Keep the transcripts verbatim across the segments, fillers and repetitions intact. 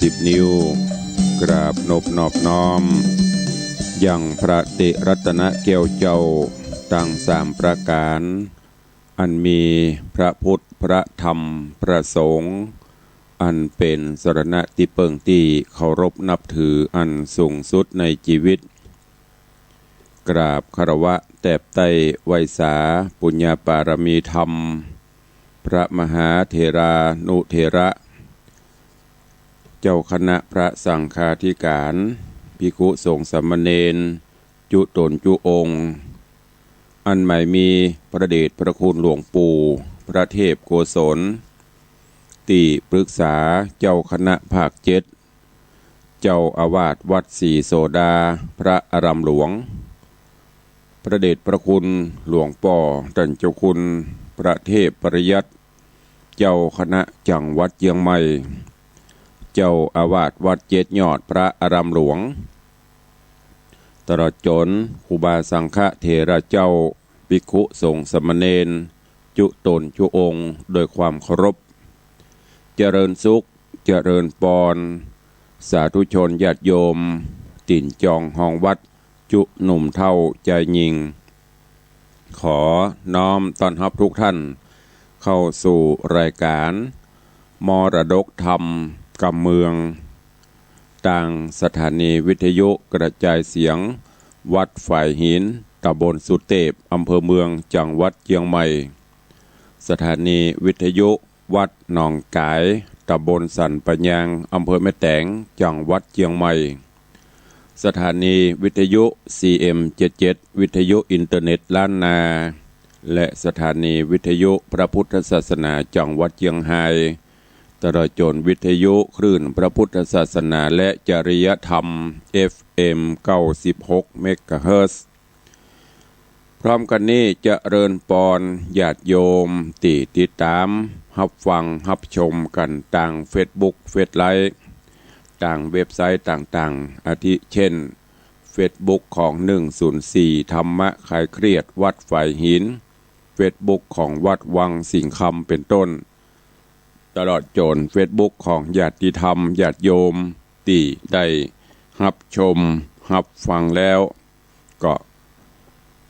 สิบนิ้ว กราบนบนอบน้อม ยังพระติรัตนแก้วเจ้าตังสามประก๋าน อันมีพระพุทธ พระธรรม พระสงฆ์ อันเป๋นสรณะตี้เปิ้งตี้เคารพนับถืออันสูงสุดในจีวิต กราบคารวะแตบไต้ไหว้สาปุญญาปารมีธรรม พระมหาเถรานุเถระ เจ้าคณะพระสังฆาธิการ ภิกขุสงฆ์สามเณร จุต๋นจุองค์ อันหมายมีพระเดชพระคุณหลวงปู่พระเทพโกศล ตี้ปรึกษาเจ้าคณะภาคเจ็ด เจ้าอาวาสวัดศรีโสดา พระอารามหลวง พระเดชพระคุณหลวงป้อต้านเจ้าคุณพระเทพปริยัติ เจ้าคณะจังหวัดเจียงใหม่ เจ้าอาวาสวัดเจ็ดยอด พระอารามหลวง ตลอดจ๋นครูบาสังฆเถระเจ้า ภิกขุสงฆ์สามเณร จุต๋นจุองค์ โดยความเคารพ เจริญสุข เจริญปอน สาธุชนญาติโยม ตี๋นจองฮองวัด จุหนุ่มเฒ่าจายญิง ขอน้อมต้อนฮับทุกท่าน เข้าสู่รายการ มรดกธรรมกำเมือง ตางสถานีวิทยุกระจายเสียง วัดฝายหิน ต๋ำบลสุเตพ อำเภอเมือง จังหวัดเจียงใหม่ สถานีวิทยุวัดหนองก๋าย ต๋ำบลสันป่ายาง อำเภอแม่แตง จังหวัดเจียงใหม่ สถานีวิทยุ ซีเอ็มเจ็ดเจ็ด วิทยุอินเทอร์เน็ตล้านนา และสถานีวิทยุพระพุทธศาสนาจังหวัดเจียงฮาย ตลอดจ๋นวิทยุคลื่นพระพุทธศาสนาและจริยธรรม เอฟเอ็ม เก้าสิบหก เมกะเฮิรตซ์ พร้อมกั๋นนี้เจริญปอนญาติโยมตี้ติดต๋ามฮับฟังฮับชมกั๋นตางเฟซบุ๊ก เฟซไลฟ์ ตางเว็บไซต์ต่างๆ อาทิเจ้น เฟซบุ๊กของหนึ่งศูนย์สี่ ธรรมะคลายเครียดวัดฝายหิน เฟซบุ๊กของวัดวังสิงห์คำ เป๋นต้น ตลอดจ๋นเฟซบุ๊กของญาติธรรมญาติโยมตี้ได้ฮับชมฮับฟังแล้ว ก็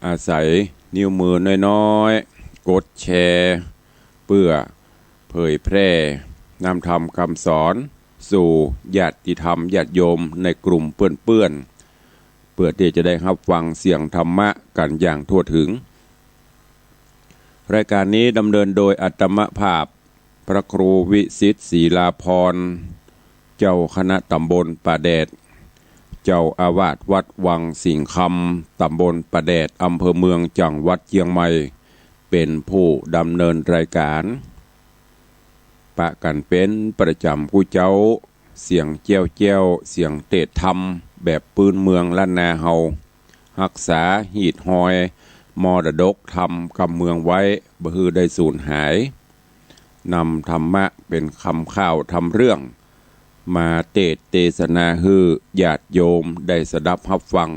อาศัยนิ้วมือน้อยๆ กดแชร์ เปื้อเผยแพร่นำธรรมคำสอนสู่ญาติธรรมญาติโยมในกลุ่มเปื้อนๆ เปื้อตี้จะได้ฮับฟังเสียงธรรมะกั๋นอย่างทั่วถึง รายการนี้ดำเนินโดยอาตมาภาพ พระครูวิสิทธิ์ ศิลาภรณ์ เจ้าคณะต๋ำบลป่าแดด เจ้าอาวาสวัดวังสิงห์คำ ต๋ำบลป่าแดด อำเภอเมือง จังหวัดเจียงใหม่ เป๋นผู้ดำเนินรายการ ปะกั๋นเป๋นประจ๋ำกู้เจ๊า เสียงแจ้วๆ เสียงเตศน์ธรรมแบบปื๊นเมืองล้านนาเฮา ฮักษาหีดฮอยมรดกธรรมกำเมืองไว้ บ่หื้อได้สูญหาย นำธรรมะเป๋นคำข้าวธรรมเรื่อง มาเตศน์เตสนาหื้อญาติโยมได้สดับฮับฟัง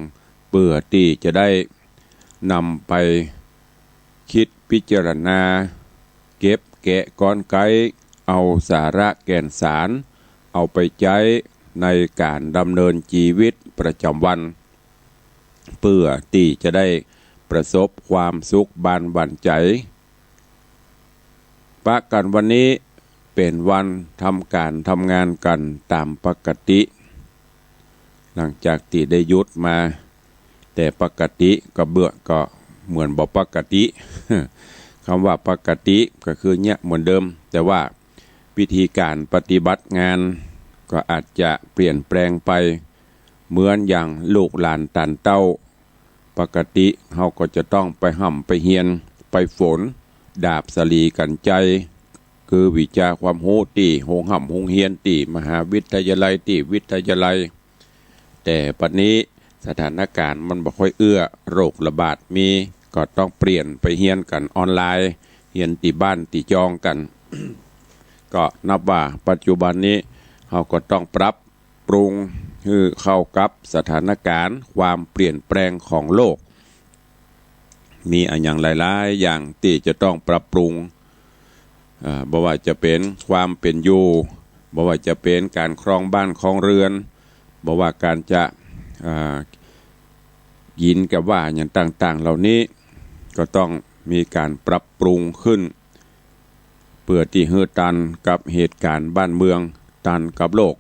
เปื้อตี้จะได้นำไป คิดพิจารณา เก็บแกะกรรไกร เอาสาระแก่นสาร เอาไปใจ๊ในก๋านดำเนินจีวิตประจ๋ำวัน เปื้อตี้จะได้ประสบความสุขบานหวั่นใจ๋ ปะกั๋นวันนี้เป๋นวันทำก๋านทำงานกั๋นต๋ามปกติ หลังจากตี้ได้หยุดมา แต่ปกติก็เปื้อก็เหมือนบ่ปกติ กำว่าปกติก็คือเยียะเหมือนเดิม แต่ว่าวิธีก๋านปฏิบัติงานก็อาจจะเปลี่ยนแปลงไป เหมือนอย่างลูกหลานต้านเต้า ปกติเฮาก็จะต้องไปฮ่ำไปเฮียน ไปฝนดาบสะหลีกั๋นใจ๊ คือวิชาความฮู้ตี้โฮงฮ่ำโฮงเฮียน ตี้มหาวิทยาลัย ตี้วิทยาลัย แต่ปัจจุบันนี้สถานก๋ารณ์มันบ่ค่อยเอื้อ โรคระบาดมี ก็ต้องเปลี่ยนไปเฮียนกั๋นออนไลน์ เฮียนตี้บ้านตี้จองกั๋น ก็นับว่าปัจจุบันนี้เฮาก็ต้องปรับปรุงหื้อเข้ากับสถานก๋ารณ์ความเปลี่ยนแปลงของโลก มีอะหยังหลายๆ อย่างตี้จะต้องปรับปรุง อ่า บ่ว่าจะเป๋นความเป๋นอยู่ บ่ว่าจะเป๋นก๋านครองบ้านครองเฮือน บ่ว่าก๋านจะ อ่า กิ๋นกับว่าหยังต่างๆ เหล่านี้ ก็ต้องมีก๋านปรับปรุงขึ้น เปื้อตี้หื้อตันกับเหตุก๋ารณ์บ้านเมือง ตันกับโลก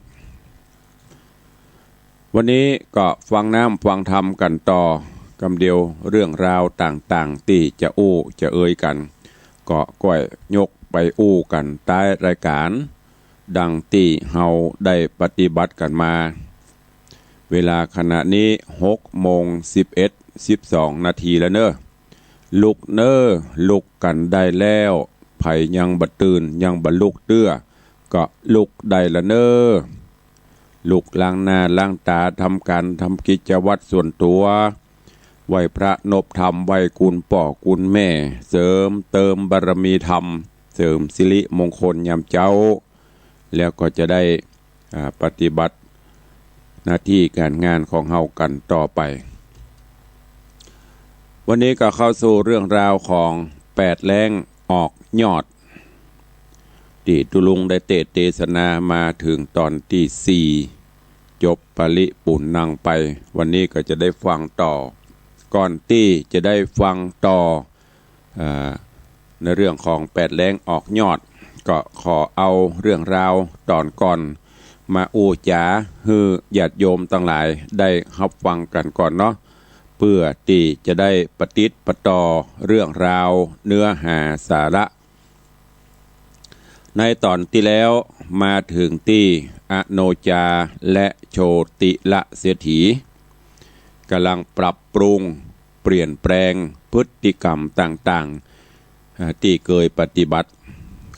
วันนี้ก็ฟังน้ำฟังธรรมกั๋นต่อ กำเดียวเรื่องราวต่างๆ ตี้จะอู้จะเอ่ยกั๋น ก็ก้อยยกไปอู้กั๋นใต้รายก๋าน ดังตี้เฮาได้ปฏิบัติกั๋นมา เวลาขณะนี้หกโมงสิบเอ็ด สิบสองนาทีแล้วเน่อ ลุกเน่อ ลุกกั๋นได้แล้ว ใผยังบ่ตื่นยังบ่ลุกเตื้อ ก็ลุกได้ละเน่อ ลุกล้างหน้าล้างต๋า ทำก๋านทำกิจวัตรส่วนตั๋ว ไหว้พระนบธรรม ไหว้คุณป้อคุณแม่ เสริมเติมบารมีธรรม เสริมสิริมงคลยามเจ๊า แล้วก็จะได้ อ่า ปฏิบัติหน้าตี้ก๋านงานของเฮากั๋นต่อไป วันนี้ก็เข้าสู่เรื่องราวของแปดแล้งออกยอด ตี้ตุ๊ลุงได้เตสน์เตสนามาเถิงต๋อนตี้สี่ จบปริปุณณังไป วันนี้ก็จะได้ฟังต่อ ก่อนตี้จะได้ฟังต่อ อ่า ในเรื่องของแปดแล้งออกยอด ก็ขอเอาเรื่องราวต๋อนก่อนมาอู้จ๋าหื้อญาติโยมตังหลายได้ฮับฟังกั๋นก่อนเนาะ เปื้อตี้จะได้ปะติดปะต่อเรื่องราวเนื้อหาสาระ ในต๋อนตี้แล้วมาเถิงตี้อโนจาและโชติละเศรษฐี ก๋ำลังปรับปรุงเปลี่ยนแปลงพฤติกรรมต่างๆ อ่า ตี้เกยปฏิบัติ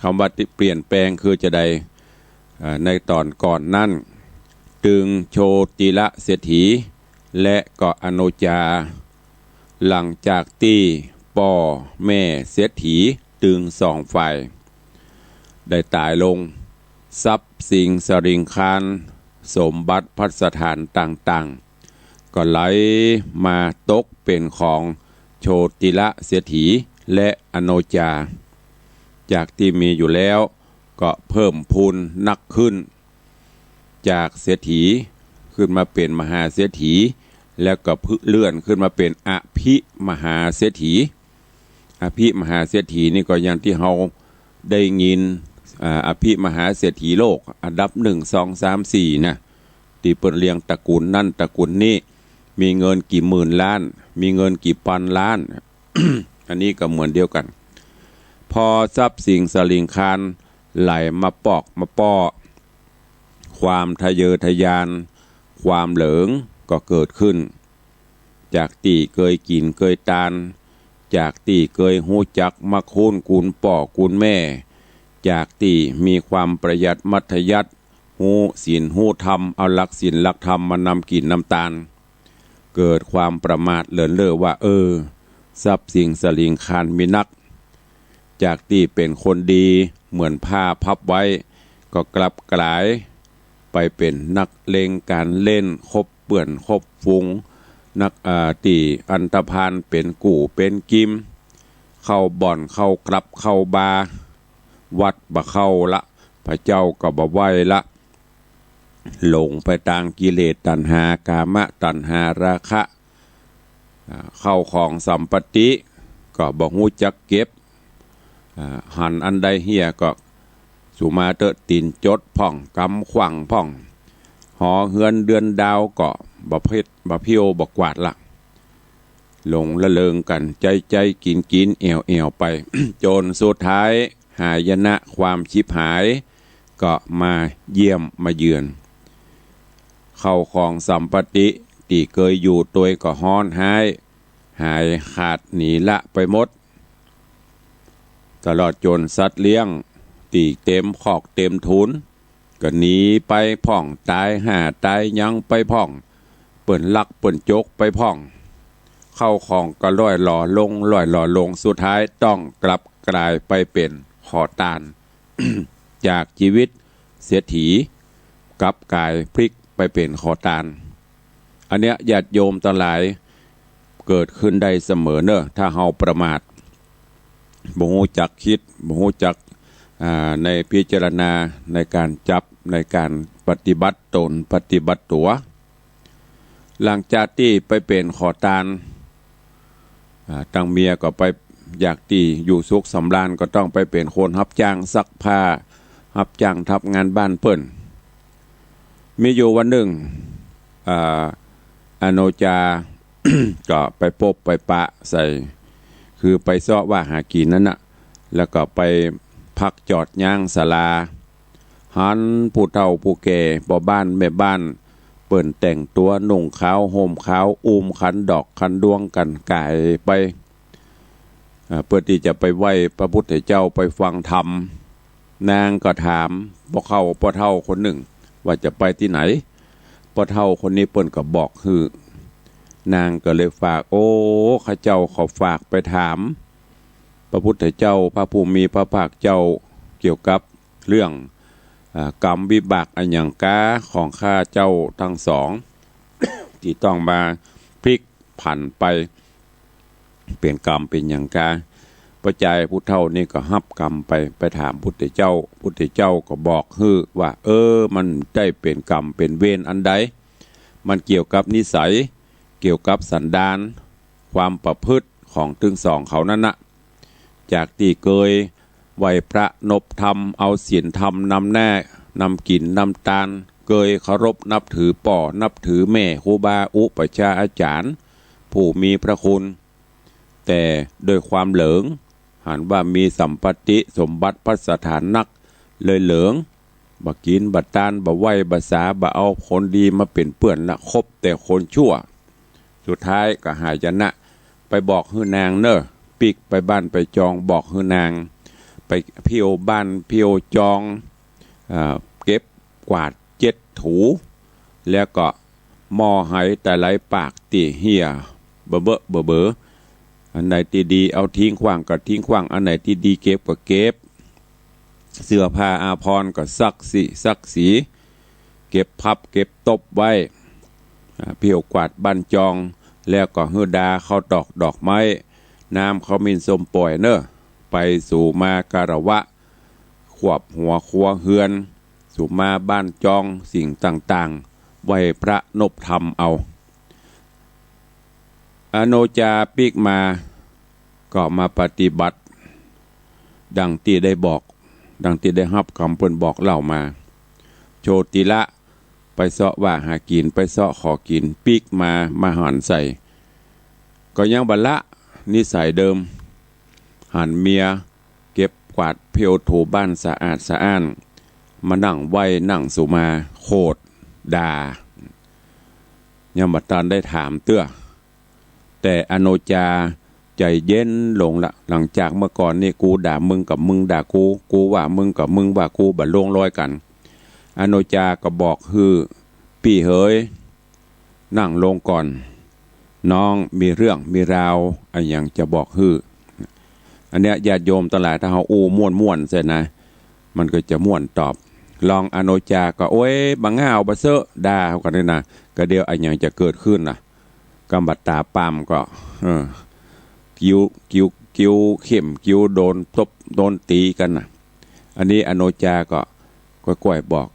กำว่าตี้เปลี่ยนแปลงคือจาใด อ่า ในต๋อนก่อนนั้น ตึงโชติละเศรษฐี และก็อโนจา หลังจากตี้ป้อแม่เศรษฐีตึงสองฝ่ายได้ต๋ายลง ทรัพย์สิงสริงคาร สมบัติภัสถานต่างๆ ก็ไหลมาตกเป๋นของโชติละเศรษฐีและอโนจา จากตี้มีอยู่แล้วก็เพิ่มพูนนักขึ้น จากเศรษฐีขึ้นมาเป๋นมหาเศรษฐี แล้วก็เลื่อนขึ้นมาเป๋นอภิมหาเศรษฐี อภิมหาเศรษฐีนี่ก็อย่างตี้เฮาได้ยิน อ่า อภิมหาเศรษฐีโลก อันดับหนึ่ง สอง สาม สี่ นะ ตี้เปิ้นเรียงตระกูลนั้นตระกูลนี้ มีเงินกี่หมื่นล้าน มีเงินกี่ปันล้าน อันนี้ก็เหมือนเดียวกั๋น พอทรัพย์สิงสริงคารไหลมาปอกมาป้อ ความทะเยอทะยาน ความเหลิงก็เกิดขึ้น จากตี้เกยกิ๋นเกยตาน จากตี้เกยฮู้จักมักคุ้นกู๋นป้อกู๋นแม่ จากตี้มีความประหยัดมัธยัสถ์ ฮู้ศีลฮู้ธรรม เอาหลักศีลหลักธรรมมานำกิ๋นนำตาน เกิดความประมาทเลินเล่อว่า เออ ทรัพย์สิงสริงคารมีนัก จากตี้เป๋นคนดีเหมือนผ้าพับไว้ ก็กลับก๋ายไปเป๋นนักเลงก๋านเล่น คบเปื้อนคบฝูง นัก อ่า ตี้อันธพาลเป๋นกู้เป๋นกิม เข้าบ่อนเข้าคลับเข้าบาร์ วัดบ่เข้าละ พระเจ้าก็บ่ไหว้ละ หลงไปตางกิเลสตัณหา กามตัณหา ราคะ อ่า เข้าของสัมปติก็บ่ฮู้จักเก็บ อ่า หันอันใดเหียก็สุมาเต๊อะ ตี๋นจดพ่อง ก๋ำขว้างพ่อง หอเฮือนเดือนดาวก็บ่เพ็ด บ่เผี้ยว บ่กวาดละ หลงละเริงกั๋น ใจ๊ๆ กิ๋นๆ แอ่วๆ ไป จ๋นสุดท้ายหายนะความฉิบหายก็มาเยี่ยมมาเยือน เข้าของสัมปติตี้เกยอยู่ตวยก็ฮ้อนฮ้าย หายขาดหนีละไปหมด ตลอดจ๋นสัตว์เลี้ยงตี้เต็มคอกเต็มถูน ก็หนีไปพ่อง ต๋ายห่าต๋ายยังไปพ่อง เปิ้นลักเปิ้นจกไปพ่อง เข้าของก็ล่อยหลอลง ล่อยหลอลง สุดท้ายต้องกลับก๋ายไปเป๋นขอตาน จากจีวิตเศรษฐี กลับก๋ายพลิกไปเป๋นขอตาน อันเนี้ยญาติโยมตังหลาย เกิดขึ้นได้เสมอเน่อ ถ้าเฮาประมาท บ่ฮู้จักกึ๊ด บ่ฮู้จัก อ่า ในพิจารณาในก๋านจับ ในก๋านปฏิบัติต๋นปฏิบัติตั๋ว หลังจากตี้ไปเป๋นขอตาน อ่า ตังเมียก็ไป อยากตี้อยู่สุขสำราญ ก็ต้องไปเป๋นคนฮับจ้างซักผ้า ฮับจ้างทำงานบ้านเปิ้น มีอยู่วันนึ่ง อ่า อโนจา ก็ไปปบไปปะใส่ คือไปเซาะว่าหากิ๋นนั้นน่ะ แล้วก็ไปพักจอดย้างศาลา หันผู้เฒ่าผู้แก่ ป้อบ้านแม่บ้าน เปิ้นแต่งตั๋วนุ่งขาวห่มขาว อุ้มขันดอกขันดวงกั๋นก๋ายไป อ่า เปื้อตี้จะไปไหว้พระพุทธเจ้า ไปฟังธรรม นางก็ถามป้อเฒ่า ป้อเฒ่าคนนึ่ง ว่าจะไปตี้ไหน ป้อเฒ่าคนนี้เปิ้นก็บอกหื้อ นางก็เลยฝาก โอ้ ข้าเจ้าขอฝากไปถามพระพุทธเจ้า พระผู้มีพระภาคเจ้า เกี่ยวกับเรื่อง อ่า กรรมวิบากอะหยังก๊าของข้าเจ้าตังสอง ตี้ต้องมาพลิกผันไป เป๋นกรรมเป๋นหยังก๊า ป้อจายผู้เฒ่านี่ก็ฮับกรรมไป ไปถามพุทธเจ้า พุทธเจ้าก็บอกหื้อว่า เออ มันได้เป๋นกรรมเป๋นเวรอันใด มันเกี่ยวกับนิสัย เกี่ยวกับสันดาน ความประพฤติของตึงสองเขานั้นน่ะ จากตี้เกยไหว้พระนบธรรม เอาศีลธรรมนำหน้านำกิ๋นนำตาน เกยเคารพนับถือป้อนับถือแม่ ครูบาอุปัชฌาย์อาจ๋ารย์ ผู้มีพระคุณ แต่ด้วยความเหลิง หันว่ามีสัมปติสมบัติภัสถานนัก เลยเหลิง บ่กิ๋นบ่ตาน บ่ไหว้บ่สา บ่เอาคนดีมาเป๋นเปื้อนละ คบแต่คนชั่ว สุดท้ายก็หายนะ ไปบอกหื้อนางเน่อ ปิ๊กไปบ้านไปจองบอกหื้อนาง ไปเที่ยวบ้านเที่ยวจอง อ่า เก็บกวาดเจ็ดถู แล้วก็หม้อไหตะไหลปากตี้เหี่ยเบอะเบอะเบอเบอ อันไหนตี้ดีเอาทิ้งขว้างก็ทิ้งขว้าง อันไหนตี้ดีเก็บก็เก็บ เสื้อผ้าอาภรณ์ก็ซักสิซักสี เก็บพับเก็บตบไว้ อ่า เที่ยวกวาดบ้านจอง แล้วก็หื้อดาข้าวตอกดอกไม้ น้ำขมิ้นส้มป่อยเน่อ ไปสู่มาคารวะ ควบหัวครัวเฮือน สู่มาบ้านจองสิ่งต่างๆ ไหว้พระนบธรรมเอา อโนจาปิ๊กมา ก็มาปฏิบัติ ดังตี้ได้บอก ดังตี้ได้ฮับกำเปิ้นบอกเล่ามา โชติละไปเซาะว่าหากิ๋น ไปเซาะขอกิ๋น ปิ๊กมา มาหันใส่ ก็ยังบ่ละนิสัยเดิม หันเมียเก็บกวาดเที่ยวถูบ้านสะอาดสะอ้าน มานั่งไหว้นั่งสุมา โขดด่า ยังบ่ตันได้ถามเตื้อ แต่อโนจาใจ๋เย็นลงละ หลังจากเมื่อก่อนนี่กูด่ามึงกับมึงด่ากู กูว่ามึงกับมึงว่ากู บ่ลงรอยกั๋น อโนจาก็บอกหื้อ ปี้เหย นั่งลงก่อน น้องมีเรื่องมีราวอะหยังจะบอกหื้อ อันเนี้ยญาติโยมตังหลาย ถ้าเฮาอู้ม่วนๆ เสียนะ มันก็จะม่วนตอบ ลองอโนจาก็ โอ๊ย บ่ง่าวบ่เซอะ ด่าเขากั๋นนี่นะ ก็เดี๋ยวอะหยังจะเกิดขึ้นล่ะ กำบัดต๋าปามก็ เออ กิ้ว กิ้ว กิ้วเข้ม กิ้วโดนตบ โดนตี๋กั๋นน่ะ อันนี้อโนจาก็ก้อยๆ บอก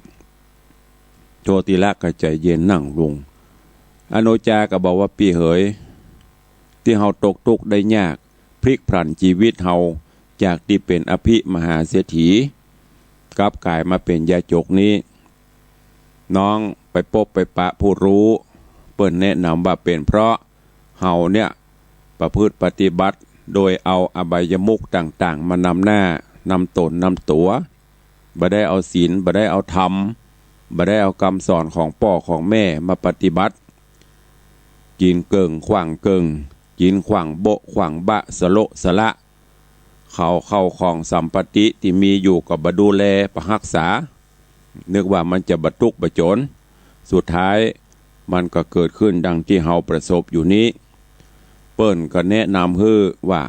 โชติละก็ใจ๋เย็นนั่งลง อโนจาก็บอกว่า ปี้เหย ตี้เฮาตกตุ๊กข์ได้ยาก พลิกผลันจีวิตเฮา จากตี้เป๋นอภิมหาเศรษฐี กลับก๋ายมาเป๋นยาจกนี้ น้องไปปบไปปะผู้ฮู้ เปิ้นแนะนำว่าเป๋นเพราะเฮาเนี่ยประพฤติปฏิบัติโดยเอาอบายมุขต่างๆ มานำหน้านำต๋นนำตั๋ว บ่ได้เอาศีล บ่ได้เอาธรรม บ่ได้เอากำสอนของป้อของแม่มาปฏิบัติ กิ๋นเกิ่งขว้างเกิ่ง กิ๋นขว้างโบ๊ะขว้างบะ สะโละสะละ ข้าว ข้าวของสัมปติตี้มีอยู่ก็บ่ดูแล บ่ฮักษา นึกว่ามันจะบ่ตุ๊กข์บ่จ๋น สุดท้ายมันก็เกิดขึ้นดังตี้เฮาประสบอยู่นี้ เปิ้นก็แนะนำหื้อว่า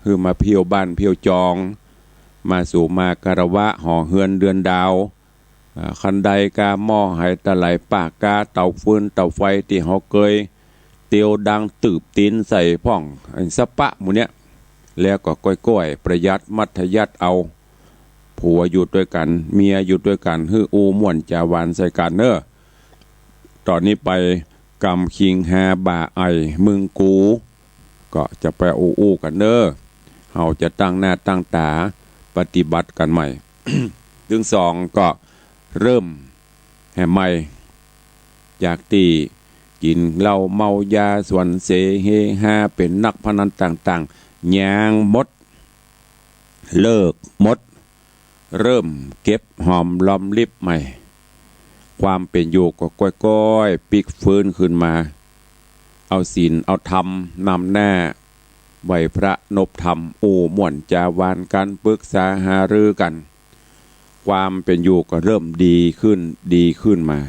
หื้อมาเที่ยวบ้านเที่ยวจอง มาสู่มาคารวะหอเฮือนเดือนดาว อ่า คันใดกาหม้อไหตะไหลปาก กาเตาฟืนเตาไฟตี้เฮาเกยเตียวดังตืบตี๋นใส่พ่อง อันสะปะหมู่เนี้ย แล้วก็ก้อยๆ ประหยัดมัธยัสถ์เอา ผัวอยู่ตวยกั๋น เมียอยู่ตวยกั๋น หื้ออู้ม่วนจ๋าหวานใส่กั๋นเน่อ ต่อนี้ไป กำคิงฮาบ่าไอ่มึงกู ก็จะไปอู้อู้กั๋นเน่อ เฮาจะตั้งหน้าตั้งต๋าปฏิบัติกั๋นใหม่ ตึงสองก็เริ่มแหมใหม่ จากตี้กิ๋นเหล้าเมายาสวนเสเฮฮา เป๋นนักพนันต่างๆ ยางหมด เลิกหมด เริ่มเก็บหอมรอมริบใหม่ ความเป๋นอยู่ก็ก้อยๆ ปิ๊กฟื้นขึ้นมา เอาศีลเอาธรรมนำหน้า ไหว้พระนบธรรม อู้ม่วนจ๋าหวานกั๋น ปรึกษาหารือกั๋น ความเป๋นอยู่ก็เริ่มดีขึ้น ดีขึ้นมา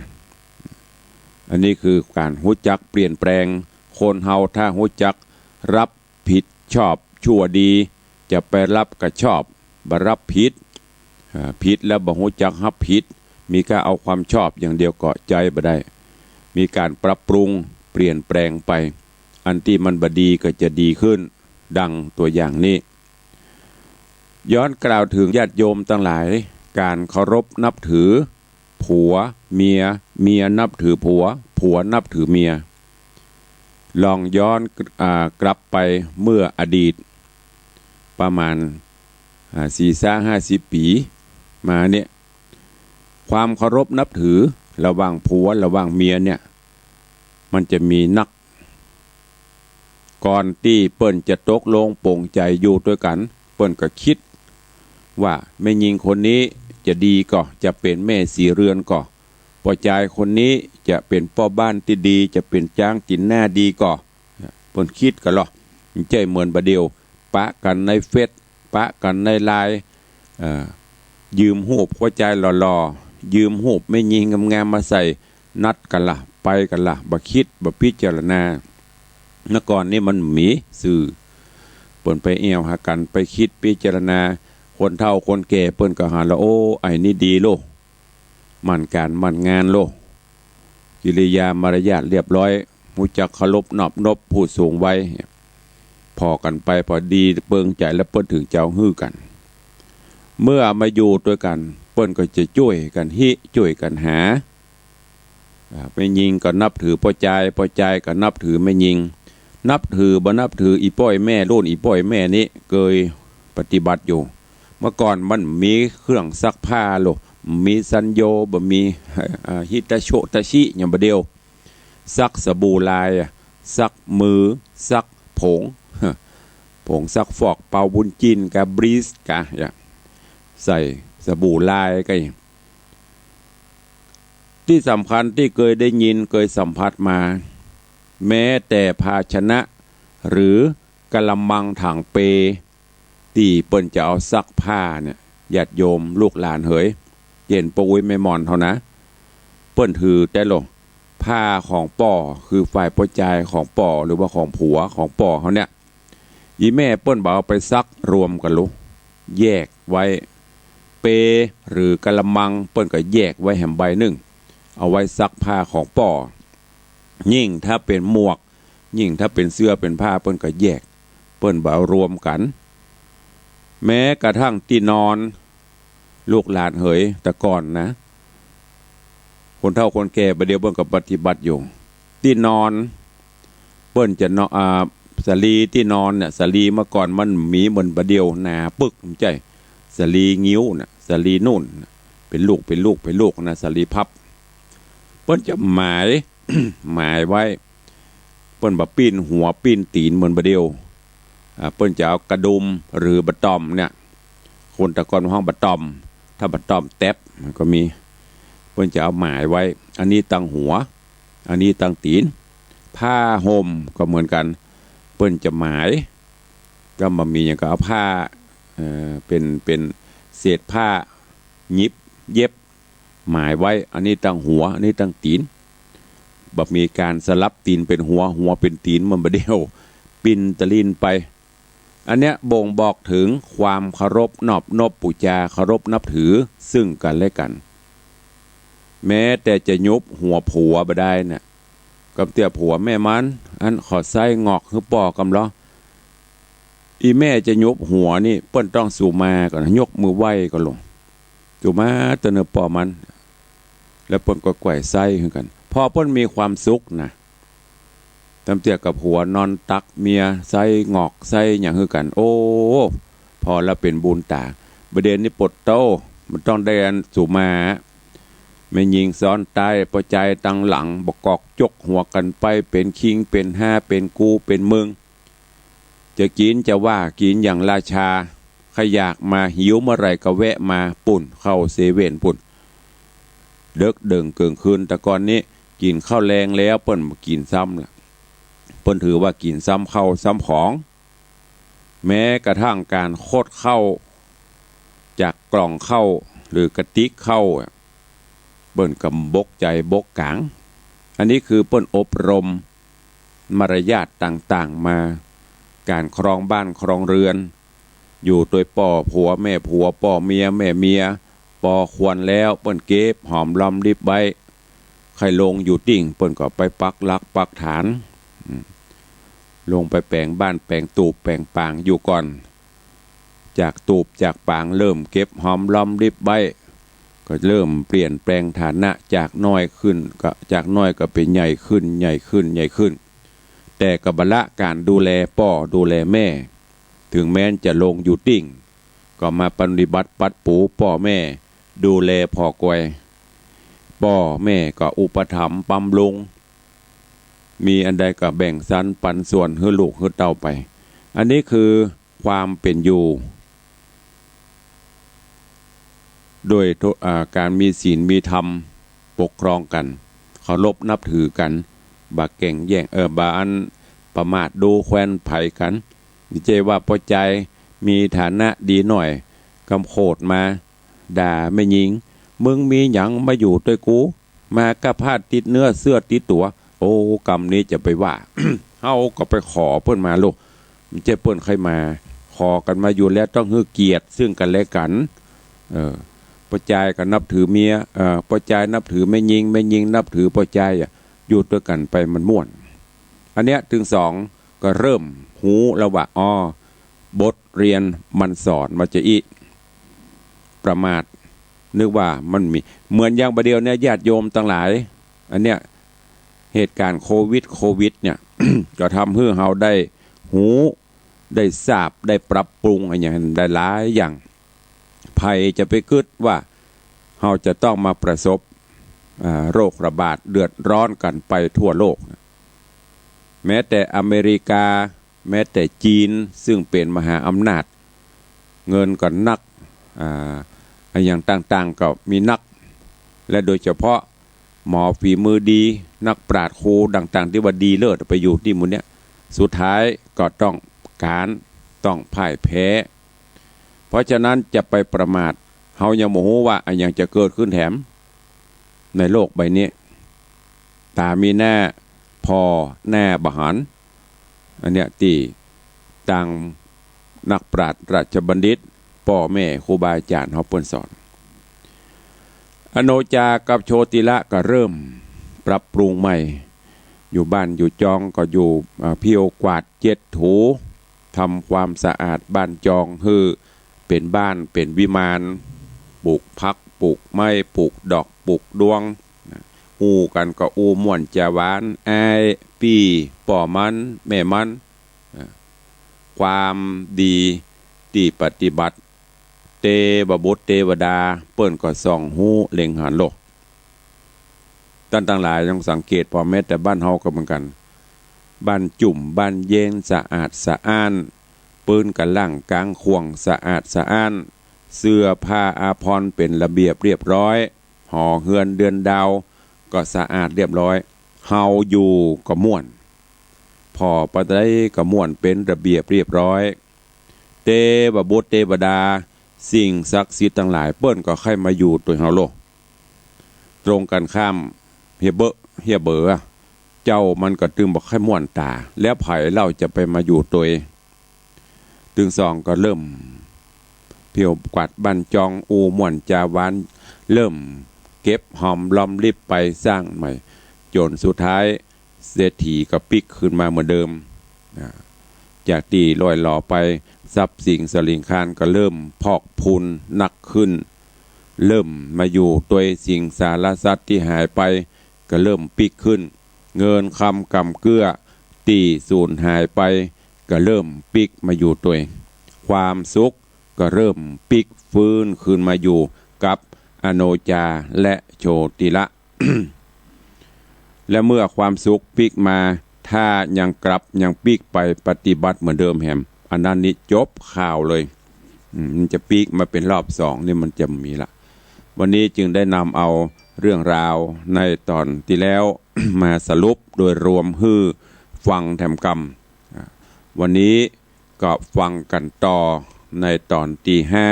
อันนี้คือก๋านฮู้จักเปลี่ยนแปลง คนเฮาถ้าฮู้จักรับผิดชอบชั่วดี จะไปรับกะชอบ บ่รับผิด อ่า ผิดแล้วบ่ฮู้จักฮับผิด มีก้าเอาความชอบอย่างเดียวก็ใจ๊บ่ได้ มีก๋านปรับปรุงเปลี่ยนแปลงไป อันตี้มันบ่ดีก็จะดีขึ้น ดังตัวอย่างนี้ ย้อนกล่าวเถิงญาติโยมตังหลาย ก๋านเคารพนับถือ ผัวเมีย เมียนับถือผัว ผัวนับถือเมีย ลองย้อน อ่า กลับไปเมื่ออดีต ประมาณ อ่า สี่ซาห้าสิบปี๋มาเนี่ย ความเคารพนับถือระหว่างผัวระหว่างเมียเนี่ย มันจะมีนัก ก่อนตี้เปิ้นจะตกลงปลงใจ๋อยู่ตวยกั๋น เปิ้นก็กึ๊ดว่าแม่ญิงคนนี้จะดีก่อ จะเป๋นแม่ศรีเรือนก่อ ป้อจายคนนี้จะเป๋นป้อบ้านตี้ดี จะเป๋นจ๊างตี๋นหน้าดีก่อ เปิ้นกึ๊ดกั๋นลอ บ่ใจ้เหมือนบ่าเดี่ยว ปะกั๋นในเฟซ ปะกั๋นในไลน์ เอ่อ ยืมฮูปป้อจายหล่อๆ ยืมฮูปแม่ญิงงามๆ มาใส่ นัดกั๋นละ ไปกั๋นละ บ่กึ๊ด บ่พิจารณา เมื่อก่อนนี้มันมีสื่อ เปิ้นไปแอ่วหากั๋น ไปกึ๊ดพิจารณา คนเฒ่าคนแก่เปิ้นก็หันละ โอ้ ไอ้นี่ดีโล หมั่นก๋านหมั่นงานโล กิริยามารยาทเรียบร้อย ฮู้จักเคารพนอบนบผู้สูงวัย ผ่อกั๋นไป ผ่อดีเปิงใจ๋แล้วเปิ้นเถิงจะเอาหื้อกั๋น เมื่อมาอยู่ตวยกั๋น เปิ้นก็จะจ้วยกั๋นฮิ จ้วยกั๋นหา อ่า แม่ญิงก็นับถือป้อจาย ป้อจายก็นับถือแม่ญิง นับถือบ่นับถือ อี่ป้ออี่แม่ รุ่นอี่ป้ออี่แม่นี้เกยปฏิบัติอยู่ เมื่อก่อนมันบ่มีเครื่องซักผ้าโล บ่มีซันโย บ่มี อ่า ฮิตาโชะตาชิอย่างบ่าเดี่ยว ซักสบู่ลายอะ ซักมือ ซักผง ผงซักฟอก เปาบุญจินกา บลีชกา อย่าง ใส่สบู่ลายกา ตี้สำคัญตี้เกยได้ยินเกยสัมผัสมา แม้แต่ภาชนะ หรือกะละมังถังเป ตี้เปิ้นจะเอาซักผ้าเนี่ย ญาติโยมลูกหลานเหย เจ้นป้ออุ๊ยแม่หม่อนเฮานะ เปิ้นถือแต๊โล ผ้าของป้อ คือฝ่ายป้อจายของป้อ หรือว่าของผัวของป้อเฮาเนี่ย อี่แม่เปิ้นบ่เอาไปซักรวมกั๋นโล แยกไว้ เปหรือกะละมังเปิ้นก็แยกไว้แหมใบนึ่ง เอาไว้ซักผ้าของป้อ ยิ่งถ้าเป๋นหมวก ยิ่งถ้าเป๋นเสื้อเป๋นผ้าเปิ้นก็แยก เปิ้นบ่เอารวมกั๋น แม้กระทั่งตี้นอน ลูกหลานเหย แต่ก่อนนะ คนเฒ่าคนแก่บ่าเดี่ยวเปิ้นก็ปฏิบัติอยู่ ตี้นอน เปิ้นจะนอน อ่า สาลีตี้นอนเนี่ย สาลีเมื่อก่อนมันบ่มีเหมือนบ่าเดี่ยว หนาปึก บ่ใจ้ สาลีงิ้วน่ะ สาลีนุ่นน่ะ เป๋นลูก เป๋นลูก เป๋นลูกนะ สาลีพับ เปิ้นจะหมาย หมายไว้ เปิ้นบ่ปิ้นหัวปิ้นตี๋นเหมือนบ่าเดี่ยว อ่า เปิ้นจะเอากระดุมหรือบ่าต่อมเนี่ย คนแต่ก่อนฮ้องบ่าต่อม ถ้าบ่าต่อมแต๊บมันก็มี เปิ้นจะเอาหมายไว้ อันนี้ตังหัว อันนี้ตังตี๋น ผ้าห่มก็เหมือนกั๋น เปิ้นจะหมาย ก็บ่มีหยังก็เอาผ้า เอ่อ เป๋น เป๋นเศษผ้า หยิบ เย็บ หมายไว้ อันนี้ตังหัว อันนี้ตังตี๋น บ่มีก๋านสลับตี๋นเป๋นหัว หัวเป๋นตี๋นเหมือนบ่าเดี่ยว ปิ้นตะลิ่นไป อันเนี้ยบ่งบอกเถิงความเคารพนอบนบปู๋จา เคารพนับถือซึ่งกั๋นและกั๋น แม้แต่จะยุบหัวผัวบ่ได้น่ะ กำเตื้อผัวแม่มัน อันขอไส้งอกหื้อป้อกำลอ อี่แม่จะยุบหัวนี่ เปิ้นต้องสุมาก่อน ยกมือไหว้ก่อนโล จุมาตะเนอป้อมัน แล้วเปิ้นก็ไขว่ไส้หื้อกั๋น ป้อเปิ้นมีความสุขนะ ตำเตื้อกับผัวนอนตักเมีย ไส้หงอกไส้หยังหื้อกั๋น โอ้ ป้อละเป๋นบุญต๋า บ่าเดี่ยวนี้ปะโต้ มันต้องได้อันจุมา แม่ญิงซ้อนต๊าย ป้อจายตังหลัง บ่ากอกจกหัวกั๋นไป เป๋นคิง เป๋นฮ้า เป๋นกู เป๋นเมิง จะกิ๋นจะว่ากิ๋นอย่างราชา ใผอยากมา หิวเมื่อไหร่ก็แวะมา ปุ้น เข้าเซเว่นปุ้น เดิ็กเดิ่งเกิ่งคืน แต่ก่อนนี้ กิ๋นข้าวแลงแล้ว เปิ้นบ่กิ๋นซ้ำละ เปิ้นถือว่ากิ๋นซ้ำข้าวซ้ำของ แม้กระทั่งก๋านขดข้าวจากกล่องข้าวหรือกระติกข้าวอะ เปิ้นก็บกใจ๋บกก๋าง อันนี้คือเปิ้นอบรมมารยาทต่างๆ มา ก๋านครองบ้านครองเรือน อยู่ตวยป้อผัวแม่ผัว ป้อเมียแม่เมีย ปอควรแล้ว เปิ้นเก็บหอมรอมริบไว้ ใผลงอยู่ติ้ง เปิ้นก็ไปปักหลักปักฐาน อืม ลงไปแป๋งบ้านแป๋งตูบแป๋งปางอยู่ก่อน จากตูบจากปางเริ่มเก็บหอมรอมริบไว้ ก็เริ่มเปลี่ยนแปลงฐานะ จากน้อยขึ้นก็ จากน้อยก็เป๋นใหญ่ขึ้น ใหญ่ขึ้น ใหญ่ขึ้น แต่ก็บ่ละก๋านดูแลป้อดูแลแม่ เถิงแม้นจะลงอยู่ติ้ง ก็มาปฏิบัติปัดปูป้อแม่ ดูแลผ่อกวย ป้อแม่ก็อุปถัมภ์บำรุง มีอันใดก็แบ่งสรรปันส่วนหื้อลูกหื้อเต้าไป อันนี้คือความเป๋นอยู่ โดยโท- อ่า ก๋านมีศีลมีธรรมปกครองกั๋น เคารพนับถือกั๋น บ่าแก่งแย่ง เอ่อ บ่าอันประมาทดูแควนไผกั๋น บ่ใจ้ว่าป้อจายมีฐานะดีหน้อย กำโขดมาด่าแม่ญิง มึงมีหยังมาอยู่ตวยกู มาก้าผ้าติดเนื้อเสื้อติดตั๋ว โอ้ กำนี้จะไปว่า เฮาก็ไปขอเปิ้นมาลูก บ่ใจ้เปิ้นใค่มา ขอกั๋นมาอยู่แล้วต้องหื้อเกียรติซึ่งกั๋นและกั๋น เออ ป้อจายก็นับถือเมีย เออ ป้อจายนับถือแม่ญิง แม่ญิงนับถือป้อจายอะ อยู่ตวยกั๋นไปมันม่วน อันเนี้ยตึงสองก็เริ่มฮู้แล้วว่า อ้อ บทเรียนมันสอนว่าจะอี้ ประมาท นึกว่ามันมี เหมือนอย่างบ่าเดี่ยวเนี่ย ญาติโยมตังหลาย อันเนี้ย เหตุก๋ารณ์โควิด โควิดเนี่ย ก็ทำหื้อเฮาได้ฮู้ ได้ทราบ ได้ปรับปรุงอะหยังได้หลายอย่าง ใผจะไปกึ๊ดว่าเฮาจะต้องมาประสบ อ่า โรคระบาดเดือดร้อนกั๋นไปทั่วโลก แม้แต่อเมริกา แม้แต่จีน ซึ่งเป๋นมหาอำนาจ เงินก็นัก อ่า อะหยังต่างๆ ก็มีนัก และโดยเฉพาะหมอฝีมือดี นักปราชญ์ครูต่างๆ ตี้ว่าดีเลิศไปอยู่ตี้หมู่เนี้ย สุดท้ายก็ต้องก๊าน ต้องพ่ายแพ้ เพราะฉะนั้นจะไปประมาท เฮายังบ่ฮู้ว่าอะหยังจะเกิดขึ้นแถม ในโลกใบนี้ ต๋ามีหน้า ผ่อหน้าบ่หัน อันเนี้ยตี้ตังนักปราชญ์ราชบัณฑิต ป้อแม่ครูบาอาจ๋ารย์เฮาเปิ้นสอน อโนจากับโชติละก็เริ่มปรับปรุงใหม่ อยู่บ้านอยู่จองก็อยู่ อ่า เผี้ยวกวาดเจ็ดถู ทำความสะอาดบ้านจองหื้อเป๋นบ้านเป๋นวิมาน ปลูกผักปลูกไม้ ปลูกดอกปลูกดวง ฮู้กั๋นก็อู้ม่วนจาหวาน อ้ายปี้ป้อมันแม่มัน ความดีตี้ปฏิบัติ เตวบุตรเตวดาเปิ้นก็ส่องฮู้เล็งหันโลก ต้านตังหลายลองสังเกต ป้อแม้แต่บ้านเฮาก็เหมือนกั๋น บ้านจุ่มบ้านเย็น สะอาดสะอ้าน ปื๊นกะล่างก๋างข่วงสะอาดสะอ้าน เสื้อผ้าอาภรณ์เป๋นระเบียบเรียบร้อย หอเฮือนเดือนดาวก็สะอาดเรียบร้อย เฮาอยู่ก็ม่วน ผ่อปานใดก็ม่วนเป๋นระเบียบเรียบร้อย เตวบุตรเตวดา สิ่งศักดิ์สิทธิ์ตังหลายเปิ้นก็ใค่มาอยู่ตวยเฮาโลก ตรงกั๋นข้าม เหียเบอะเหียเบอ เจ้ามันก็ตึงบ่ใค่ม่วนต๋า แล้วใผเล่าจะไปมาอยู่ตวย ตึงสองก็เริ่มเผี้ยวกวาดบ้านจอง อู้ม่วนจาหวาน เริ่มเก็บหอมรอมริบไปสร้างใหม่ จ๋นสุดท้ายเศรษฐีก็ปิ๊กคืนมาเหมือนเดิม อ่า จากตี้ล่อยหลอไป ทรัพย์สินสะหลิงคารก็เริ่มพอกพูนนักขึ้น เริ่มมาอยู่ตวย สิ่งสารสัตว์ตี้หายไปก็เริ่มปิ๊กขึ้น เงินคำก๋ำเกื้อตี้สูญหายไปก็เริ่มปิ๊กมาอยู่ตวย ความสุขก็เริ่มปิ๊กฟื้นคืนมาอยู่กับอโนจาและโชติละ และเมื่อความสุขปิ๊กมา ถ้ายังกลับยังปิ๊กไปปฏิบัติเหมือนเดิมแหม อันนั้นนี่จบข่าวเลย อืม มันจะปิ๊กมาเป๋นรอบสองนี่มันจะมีละ วันนี้จึงได้นำเอาเรื่องราวในต๋อนตี้แล้ว มาสรุปโดยรวมหื้อฟังแถมกำ อ่า วันนี้ก็ฟังกั๋นต่อในต๋อนตี้ห้า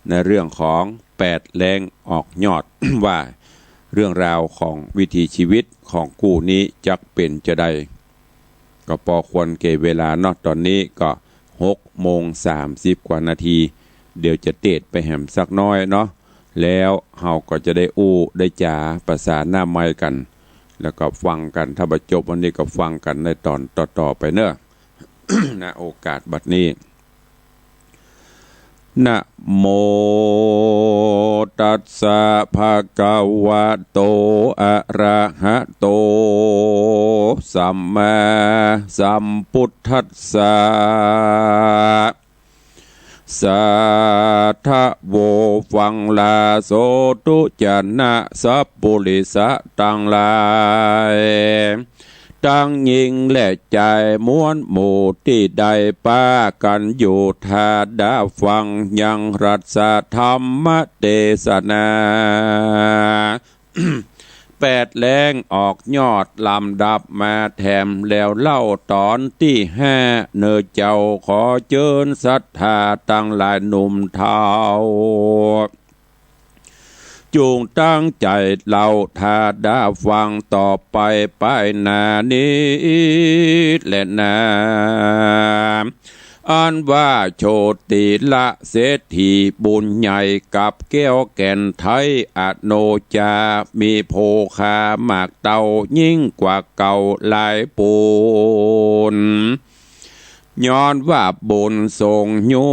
ในเรื่องของแปดแล้งออกยอด ว่าเรื่องราวของวิถีชีวิตของกู้นี้จักเป๋นจาใด ก็ปอควรแก่เวลาเนาะ ต๋อนนี้ก็หกโมงสามสิบกว่านาที เดี๋ยวจะเตดไปแหมสักน้อยเนาะ แล้วเฮาก็จะได้อู้ได้จ๋าประสานหน้าไมค์กั๋น แล้วก็ฟังกั๋น ถ้าบ่จบวันนี้ก็ฟังกั๋นในต๋อนต่อๆ ไปเนาะ ณ โอกาสบัดนี้ นะโมตัสสะ ภะคะวะโต อะระหะโต สัมมาสัมพุทธัสสะ สาธะโว ฟังลาโสธุจนะสัปปุริสะตังหลาย ตังญิงและจายมวลหมู่ตี้ได้ปากั๋นอยู่ทาดาฟังยังรัตสะธรรมเตสนา แปดแล้งออกยอดลำดับมาแถมแล้วเล่าต๋อนตี้ห้า เน่อเจ้า ขอเจิญศรัทธาตังหลายหนุ่มเฒ่า จุ่งตั้งใจ๋เล่าทาดาฟังต่อไปไปหน้านี้แลนา อันว่าโชติละเศรษฐีบุญใหญ่กับแก้วแก่นไทยอโนจา มีโภคามากเต้ายิ่งกว่าเก่าหลายปูน ย้อนว่าบุญส่งยู้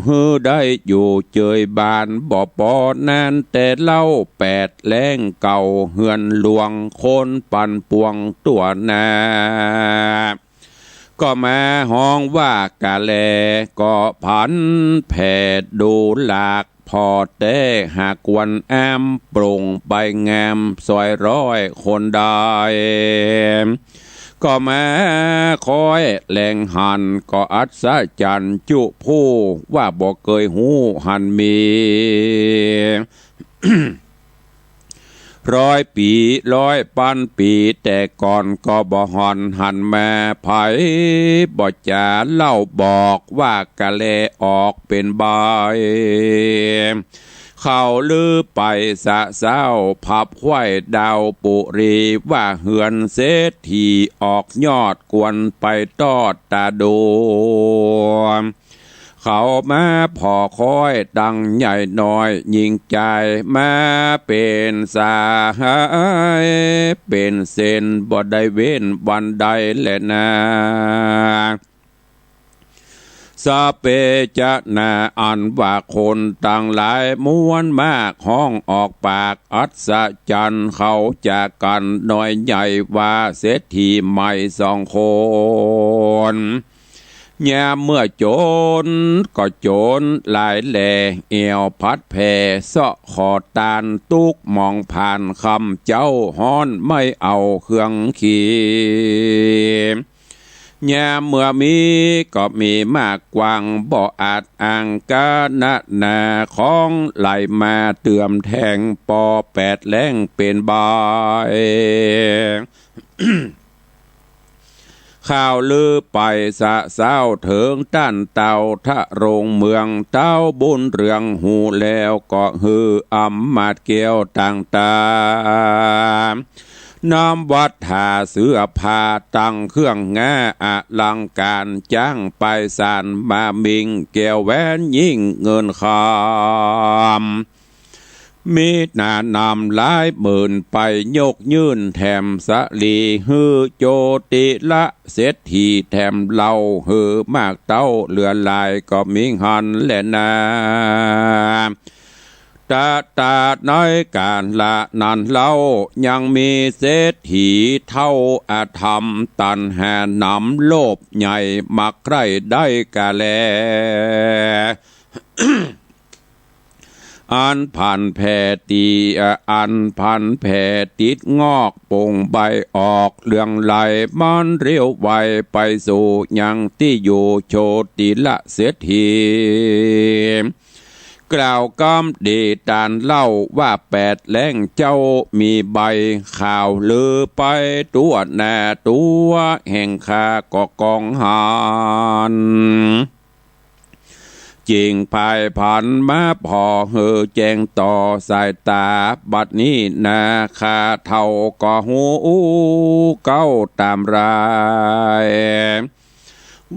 หื้อได้อยู่เจยบ้านบ่ปอนั้นแต่เล่า แปดแล้งเก่าเฮือนหลวงคนปั่นป่วงตั๋วหน้า ก็มาฮ้องว่ากาแล ก็ผันแผ่ดูหลาก ผ่อแต๊หากวันอ้าม ปรุ่งไปงามซอยร้อยคนได้ ก็มาค้อยแลงหัน ก็อัศจรรย์จุผู้ ว่าบ่เกยฮู้หันมี ร้อยปี๋ร้อยปันปี๋แต่ก่อน ก็บ่ห่อนหันมา ใผบ่จ๋าเล่าบอก ว่ากาแลออกเป๋นใบ เขาลือไปสะเซ้า ผับไขว้ดาวปุรี ว่าเฮือนเศรษฐีออกยอด ควรไปตอดต๋าดู เขามาผ่อค้อยตังใหญ่น้อย ญิงจายมาเป๋นสหาย เป๋นเส้นบ่ได้เว้นวันใดแลนา สะเปจะนา อันว่าคนตังหลายมวลมากฮ้องออกปากอัศจรรย์ เขาจากั๋นน้อยใหญ่ว่าเศรษฐีใหม่สองคน ยามเมื่อโจรก็โจรหลายแล แอ่วผัดแผ่เซาะขอตาน ตุ๊กหมองผ่านค่ำเจ๊าฮ้อน ไม่เอาเครื่องขี ยามเมื่อมีก็มีมากกว้าง บ่อาจอ้างกานะนา ของไหลมาเติมแทง ปอแปดแล้งเป๋นใบ ข่าวลือไปสะเซ้าเถิงต้านเต้าทะโรงเมือง เต้าบุญเรืองฮู้แล้วก็หื้ออำมาตย์แก้วต่างตา นำวัตถาเสื้อผ้าตังเครื่องงาอลังก๋าร จ้างไปสานมามิงแก้วแหวนยิ่งเงินคำ มีหนานำหลายหมื่นไปยกยื่นแถมสะหลี หื้อโจติละเศรษฐีแถมเล่า หื้อมากเต้าเหลือหลายก็มีหันแลนา ตะตาในก๋าละนั้นเล่า ยังมีเศรษฐีเฒ่าอธรรม ตัณหาหนำโลภใหญ่ มักใคร่ได้กาแล อันผันแผ่ติ อันผันแผ่ติดงอกป่งใบออกเหลืองไหล มันเร็วไวไปสู่ยังตี้อยู่ โชติละเศรษฐี กล่าวกำดีตานเล่าว่า แปดแล้งเจ้ามีใบ ข่าวลือไปทั่วหน้า ตั๋วแห่งข้าก็กองหัน จึงผายผันมาผ่อหื้อแจ้งต่อสายต๋า บัดนี้นาข้าเฒ่าก็ฮู้เก๊าต๋ามราย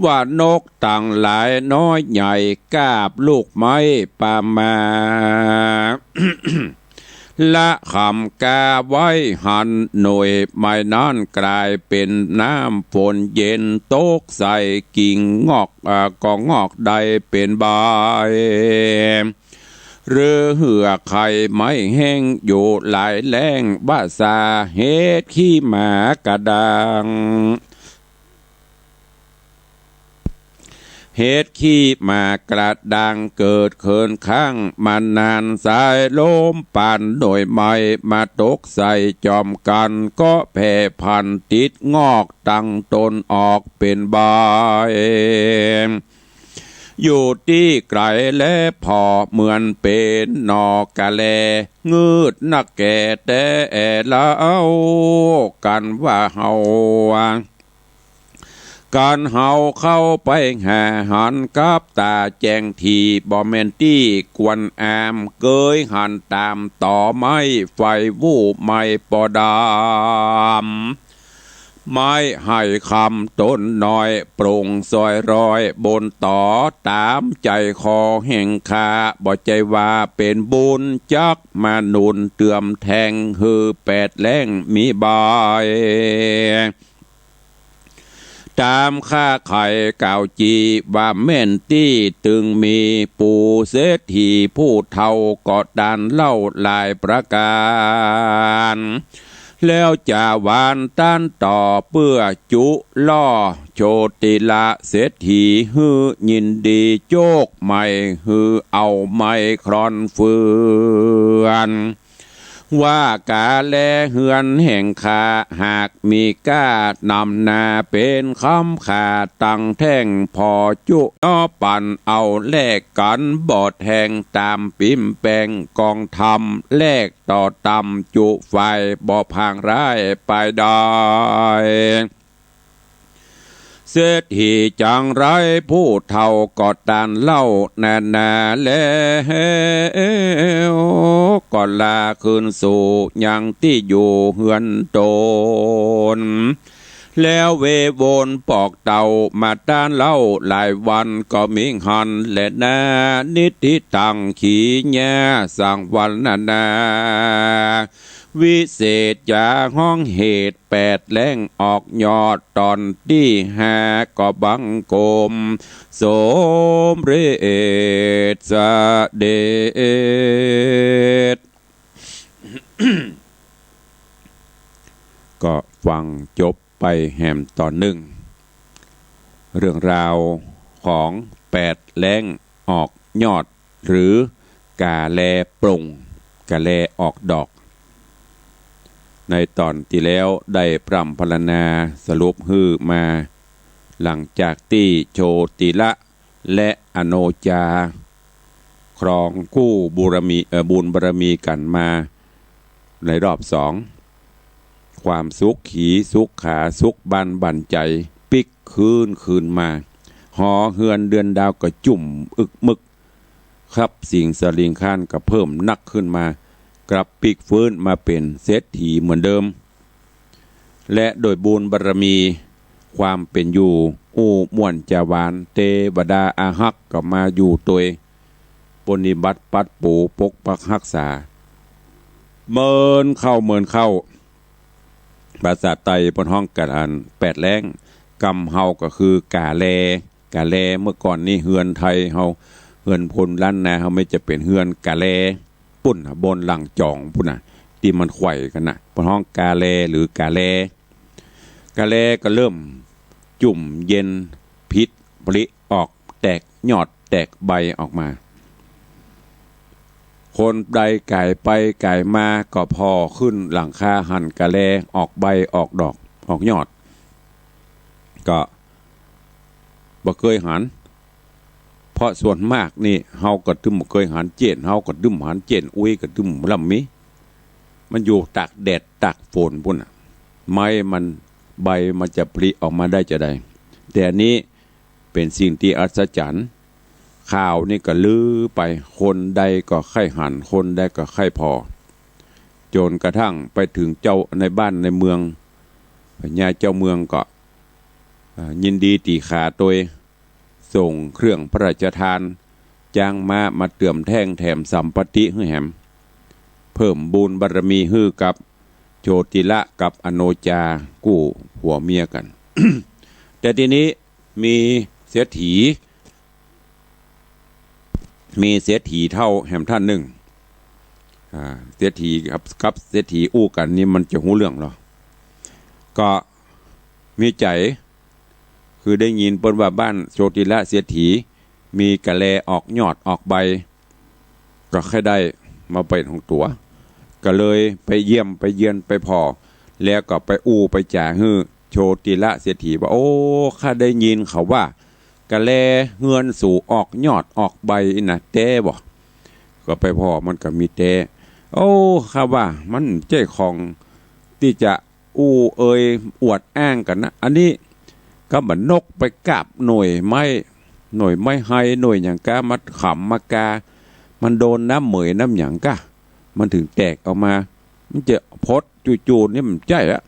ว่านกตังหลายน้อยใหญ่ กาบลูกไม้ปามา ละคำกาไว้หั้น หน่วยไม้นั้นก๋ายเป๋นน้ำฝนเย็น ตกใส่กิ่งงอก เอ่อ ก็งอกได้เป๋นใบ หรือเหือไข่ไม้แห้งอยู่หลายแล้ง ว่าสาเหตุขี้หมากระด้าง เหตุขี้หมากระด้างเกิดเคินข้างมานาน สายลมปานหน่วยไม้มาตกใส่จอมกั๋น ก็แผ่ผันติดงอกตั้งต้นออกเป๋นใบ อยู่ตี้ไก๋แลผ่อเหมือนเป๋นหน่อกาแล งืดนักแก่แต๊แอ่เล่า กั๋นว่าเฮา กั๋นเฮาเข้าไปหาหันกับต๋าแจ้งที บ่แม่นตี้ควรอาม เกยหันต๋ามตอไม้ ไฟวูบไหม้ปอดำ ไม้ไห่คำต้นน้อย โปร่งซอยรอยบนต๋อ ต๋ามใจ๋คอแห่งข้า บ่ใจ้ว่าเป๋นบุญ จักมาหนุนเติมแทง หื้อแปดแล้งมีใบ ต๋ามข้าใค่กล่าวจีว่าแม่นตี้ ตึงมีปู่เศรษฐีผู้เฒ่าก็ตานเล่าหลายประก๋าน แล้วจาวานตานต่อเปื้อจุล่อโชติละเศรษฐี หื้อยินดีโจคใหม่ หื้อเอาไม้ครอนเฟือน ว่ากาแลเฮือนแห่งข้า หากมีก้านำนาเป๋นคำ ข้าตั้งแท่งผ่อจุ นอปั่นเอาแลกกั๋น บ่แทงต๋ามปิ่มแป้งกองธรรม แลกต่อต๋ามจุฝ่าย บ่พางร้ายไปได้ เศรษฐีจังไรผู้เฒ่าก็ตานเล่านานาแล้ว ก็ลาคืนสู่ยังตี้อยู่เฮือนตน แล้วเววนปอกเต้ามาตานเล่าหลายวัน ก็มิหันแลนา นิทธิตังขีญา สังวรรณนา วิเศษจาฮ้องเหตุ แปดแล้งออกยอด ต๋อนตี้ห้าก็บังคมสมเร็จเสด็จ ก็ฟังจบไปแหมต๋อนนึ่ง เรื่องราวของแปดแล้งออกยอด หรือกาแลโปร่ง กาแลออกดอก ในต๋อนตี้แล้วได้พร่ำพรรณนาสรุปหื้อมา หลังจากตี้โชติละและอโนจา ครองคู่บุญบารมี เอ่อ บุญบารมีกั๋นมาในรอบสอง ความสุขีสุขา สุขบันบั่นใจ๋ ปิ๊กคืนคืนมา หอเฮือนเดือนดาวก็จุ่มอึกมึก ทรัพย์สินสะหลิงคารก็เพิ่มนักขึ้นมา กลับปิ๊กฟื้นมาเป๋นเศรษฐีเหมือนเดิม และโดยบุญบารมี ความเป๋นอยู่อู้ม่วนจาหวาน เตวดาอาฮักก็มาอยู่ตวย ปรนนิบัติปั๊ดปู๋ปกปักฮักษา เมินเข้าเมินเข้า ภาษาไตเปิ้นฮ้องกั๋นอันแปดแล้ง กำเฮาก็คือกาแล กาแล เมื่อก่อนนี้เฮือนไทยเฮา เฮือนคนล้านนาเฮาไม่จะเป๋นเฮือนกาแล ปุ้นน่ะ บนหลังจ๋องปุ้นน่ะ ตี้มันไขว่กั๋นน่ะ เปิ้นฮ้องกาแลหรือกาแล กาแลก็เริ่มจุ่มเย็นผลิผลิออก แตกยอดแตกใบออกมา คนใดก๋ายไปก๋ายมาก็ผ่อขึ้นหลังคาหันกาแลออกใบออกดอกออกยอด ก็บ่เกยหัน เพราะส่วนมากนี่เฮาก็ตึ้มบ่เกยหัน เจ๊นเฮาก็ตึ้มหัน เจ๊นอุ๊ยก็ตึ้มลำมี มันอยู่ตากแดดตากฝนปุ้นน่ะ ไม้มัน ใบมันจะผลิออกมาได้จาใด แต่อันนี้เป๋นสิ่งตี้อัศจรรย์ ข่าวนี่ก็ลือไป คนใดก็ใค่หัน คนใดก็ใค่ผ่อ จ๋นกระทั่งไปเถิงเจ้าในบ้านในเมือง พญาเจ้าเมืองก็ เอ่อ ยินดีตี๋ขาตวย ส่งเครื่องพระราชทาน จ้างม้ามาเติมแท่งแถมสัมปัตติหื้อแหม เพิ่มบุญบารมีหื้อกับโชติละกับอโนจา กู้ผัวเมียกั๋น แต่ทีนี้มีเศรษฐี มีเศรษฐีเฒ่าแหมต้านนึ่ง อ่า เศรษฐีกับ กับเศรษฐีอู้กั๋นนี่มันจะฮู้เรื่องลอ ก็มีใจ๋ คือได้ยินเปิ้นว่าบ้านโชติละเศรษฐี มีกาแลออกยอดออกใบ ก็ใค่ได้มาเป๋นของตั๋ว ก็เลยไปเยี่ยมไปเยือนไปผ่อ แล้วก็ไปอู้ไปจ๋าหื้อโชติละเศรษฐีว่า โอ้ ข้าได้ยินเขาว่ากาแลเฮือนสูออกยอดออกใบนะ แต๊บ่ ก็ไปผ่อมันก็มีแต๊ โอ้ ข้าว่ามันใจ้ของตี้จะ อู้เอ่ยอวดอ้างกั๋นนะ อันนี้ก็เหมือนนกไปกาบหน่วยไม้ หน่วยไม้ไฮ หน่วยหยังก้า มาขำมากา มันโดนน้ำเหมยน้ำหยังก้า มันเถิงแตกออกมา มันจะพดจู่ๆ นี่มันใจ้ละ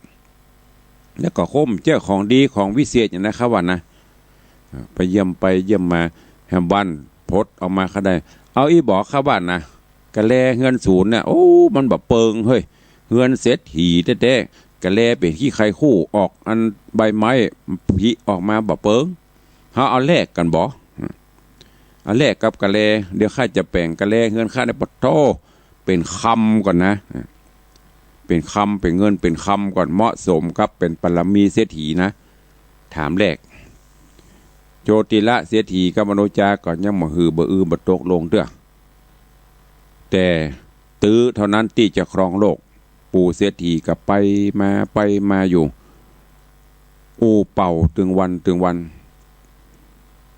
แล้วก็คงเจ้าของดีของวิเศษอย่างนั้นเขาว่านะ ไปเยี่ยมไปเยี่ยมมา แหมวันพดออกมาเขาได้ เอาอี้บ่ เขาว่านะ กาแลเฮือนสูเนี่ย โอ้ มันบ่เปิงเฮ้ย เฮือนเศรษฐีแต๊ๆ กาแลเป๋นขี้ใครคู่ ออกอันใบไม้ผลิออกมาบ่เปิง เฮาเอาแลกกั๋นบ่ เอาแลกกับกาแล เดี๋ยวข้าจะแป๋งกาแลเฮือนข้าได้ ปะโธ่ เป๋นคำก่อนนะ เป๋นคำ เป๋นเงิน เป๋นคำก่อน เหมาะสมกับเป๋นบารมีเศรษฐีนะ ถามแลก โชติละเศรษฐีกับอโนจาก็ยังบ่หื้อบ่อือบ่ตกลงเตื้อ แต่ตื้อเต้านั้นตี้จะครองโลก ปู่เศรษฐีก็ไปมาไปมาอยู่ อู้เป่าตึงวันตึงวัน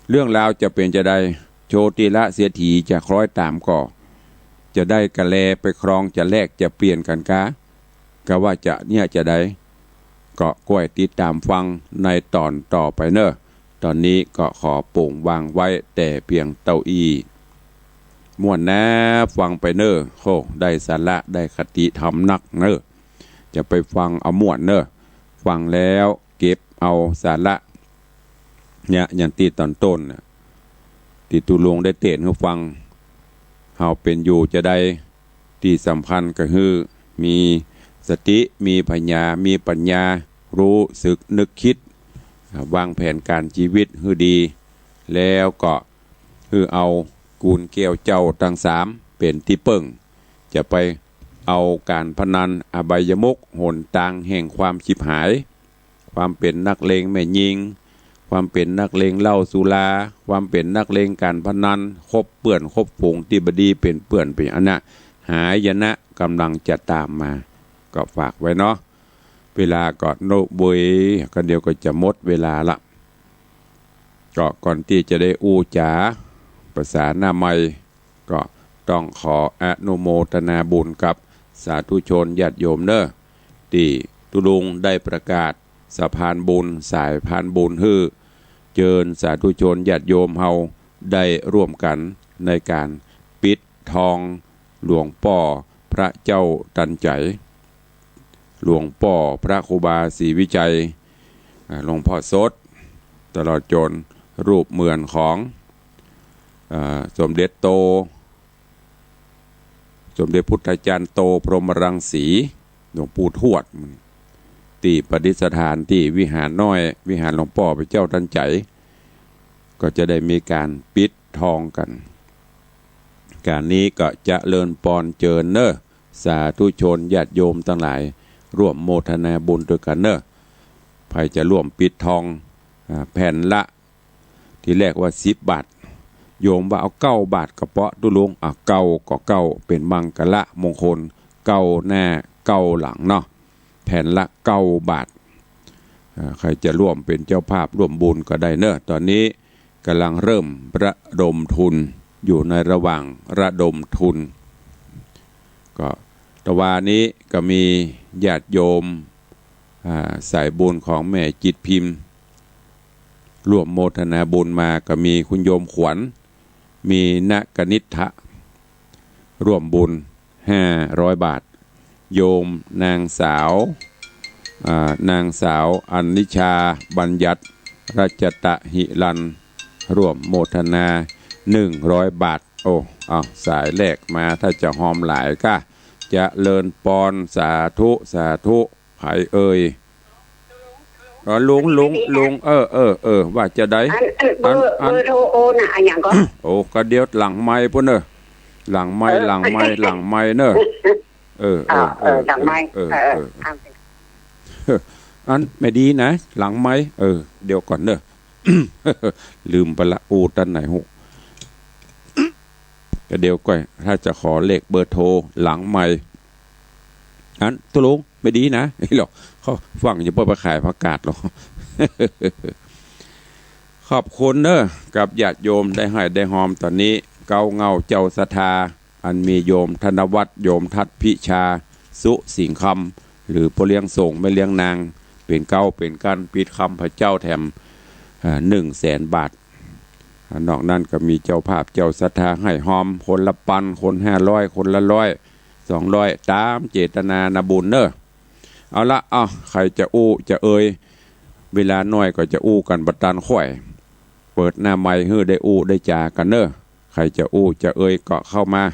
เรื่องราวจะเป๋นจาใด โชติละเศรษฐีจะคล้อยต๋ามก่อ จะได้กาแลไปครอง จะแลกจะเปลี่ยนกั๋นกา กาว่าจะเยียะจาใด ก็ก้อยติดต๋ามฟังในต๋อนต่อไปเน่อ ต๋อนนี้ก็ขอโป่งวางไว้แต่เพียงเต้าอี้ ม่วนนะ ฟังไปเน่อ โห ได้สาระได้คติธรรมนักเน่อ จะไปฟังเอาม่วนเน่อ ฟังแล้วเก็บเอาสาระ เนี่ย อย่างตี้ต๋อนต้นน่ะ ตี้ตุ๊ลุงได้เตศน์หื้อฟัง เฮาเป๋นอยู่จาใด ตี้สำคัญก็คือมีสติ มีผญา มีปั๋ญญา ฮู้สึกนึกกึ๊ด อ่า วางแผนก๋านจีวิตหื้อดี แล้วก็หื้อเอากู๋นแก้วเจ้าตังสามเป๋นตี้เปิ้ง จะไปเอาก๋านพนัน อบายมุข หนตางแห่งความฉิบหาย ความเป๋นนักเลงแม่ญิง ความเป๋นนักเลงเหล้าสุรา ความเป๋นนักเลงก๋านพนัน คบเปื้อนคบฝูงตี้บ่ดี เป๋นเปื้อนเป๋นอันนะ หายนะก๋ำลังจะต๋ามมา ก็ฝากไว้เนาะ เวลาก็โน้เบย ก็เดี๋ยวก็จะหมดเวลาละ ก็ก่อนตี้จะได้อู้จ๋าภาษาหน้าใหม่ ก็ต้องขออนุโมทนาบุญกับสาธุชนญาติโยมเน่อ ตี้ตุ๊ลุงได้ประกาศสะพานบุญ สายพานบุญหื้อ เจิญสาธุชนญาติโยมเฮาได้ร่วมกั๋นในก๋านปิดทองหลวงป้อพระเจ้าตันใจ๋ หลวงป้อพระครูบาศรีวิชัย อ่า หลวงป้อสด ตลอดจ๋นรูปเหมือนของ อ่า สมเด็จโต สมเด็จพุทธาจารย์โตพรหมรังสี หลวงปู่ทวด ตี้ประดิษฐานตี้วิหารน้อย วิหารหลวงป้อพระเจ้าตันใจ๋ ก็จะได้มีก๋านปิดทองกั๋น ก๋านนี้ก็เจริญปอนเจิญเน่อ สาธุชนญาติโยมตังหลาย ร่วมโมทนาบุญตวยกั๋นเน่อ ใผจะร่วมปิดทอง อ่า แผ่นละ ทีแรกว่าสิบบาท โยมว่าเอาเก้าบาทก็เปาะ ตุ๊ลุง อ่ะ เก้าก็เก้า เป๋นมังคละมงคล เก้าหน้าเก้าหลังเนาะ แผ่นละเก้าบาท อ่า ใผจะร่วมเป๋นเจ้าภาพร่วมบุญก็ได้เน่อ ต๋อนนี้ก๋ำลังเริ่มระดมทุน อยู่ในระหว่างระดมทุน ก็ตะวานี้ก็มีญาติโยม อ่า สายบุญของแม่จิตพิมพ์ ร่วมโมทนาบุญมา ก็มีคุณโยมขวัญ มีณกนิษฐะ ร่วมบุญห้าร้อยบาท โยมนางสาว อ่า นางสาวอนิชาบัญญัติ รัชตะหิรัน ร่วมโมทนาหนึ่งร้อยบาท โอ้ เอา สายแรกมา ถ้าจะฮอมหลายก้า เจริญปอน สาธุ สาธุ ใผเอ่ย อ๋อ ลุง ลุง ลุง เออ เออ เออ ว่าจะใด อัน อัน เบอร์ อัน เบอร์โทรโอน่ะ อะหยังก่อ โอ้ ก็เดี๋ยวหลังไมค์ปู้นเน่อ หลังไมค์ เออ หลังไมค์ หลังไมค์เน่อ เออ เออ เออ เออ หลังไมค์ เออ เออ เออ เออ เอาสิ เออ อันแม่ดีนะ หลังไมค์ เออ เดี๋ยวก่อนเน่อ ลืมไปละ อู้ตันไหนฮู้ ก็เดี๋ยวก่อน ถ้าจะขอเลขเบอร์โทรหลังไมค์ อันตุ๊ลุง แม่ดีนะ นี่หรอก เขาฟังอยู่ บ่ไปขายผักกาดหรอก ขอบคุณเน่อ กับญาติโยมได้ให้ได้ฮอม ต๋อนนี้เก๊าเหง้าเจ้าศรัทธา อันมีโยมธนวัฒน์ โยมทัศน์พิชา สุสิงห์คำ หรือป้อเลี้ยงส่งแม่เลี้ยงนาง เป๋นเก๊าเป๋นกั๋น ปิดคำพระเจ้าแถม อ่า หนึ่งแสนบาท อ่า นอกนั้นก็มีเจ้าภาพเจ้าศรัทธาให้ฮอม คนละปัน คนห้าร้อย คนละร้อย สองร้อย ต๋ามเจตนานะบุญเน่อ เอาละ เอา ใผจะอู้จะเอ่ย เวลาน้อยก็จะอู้กั๋นบ่ตันค่อย เปิดหน้าไมค์หื้อได้อู้ได้จ๋ากั๋นเน่อ ใผจะอู้จะเอ่ยก็เข้ามา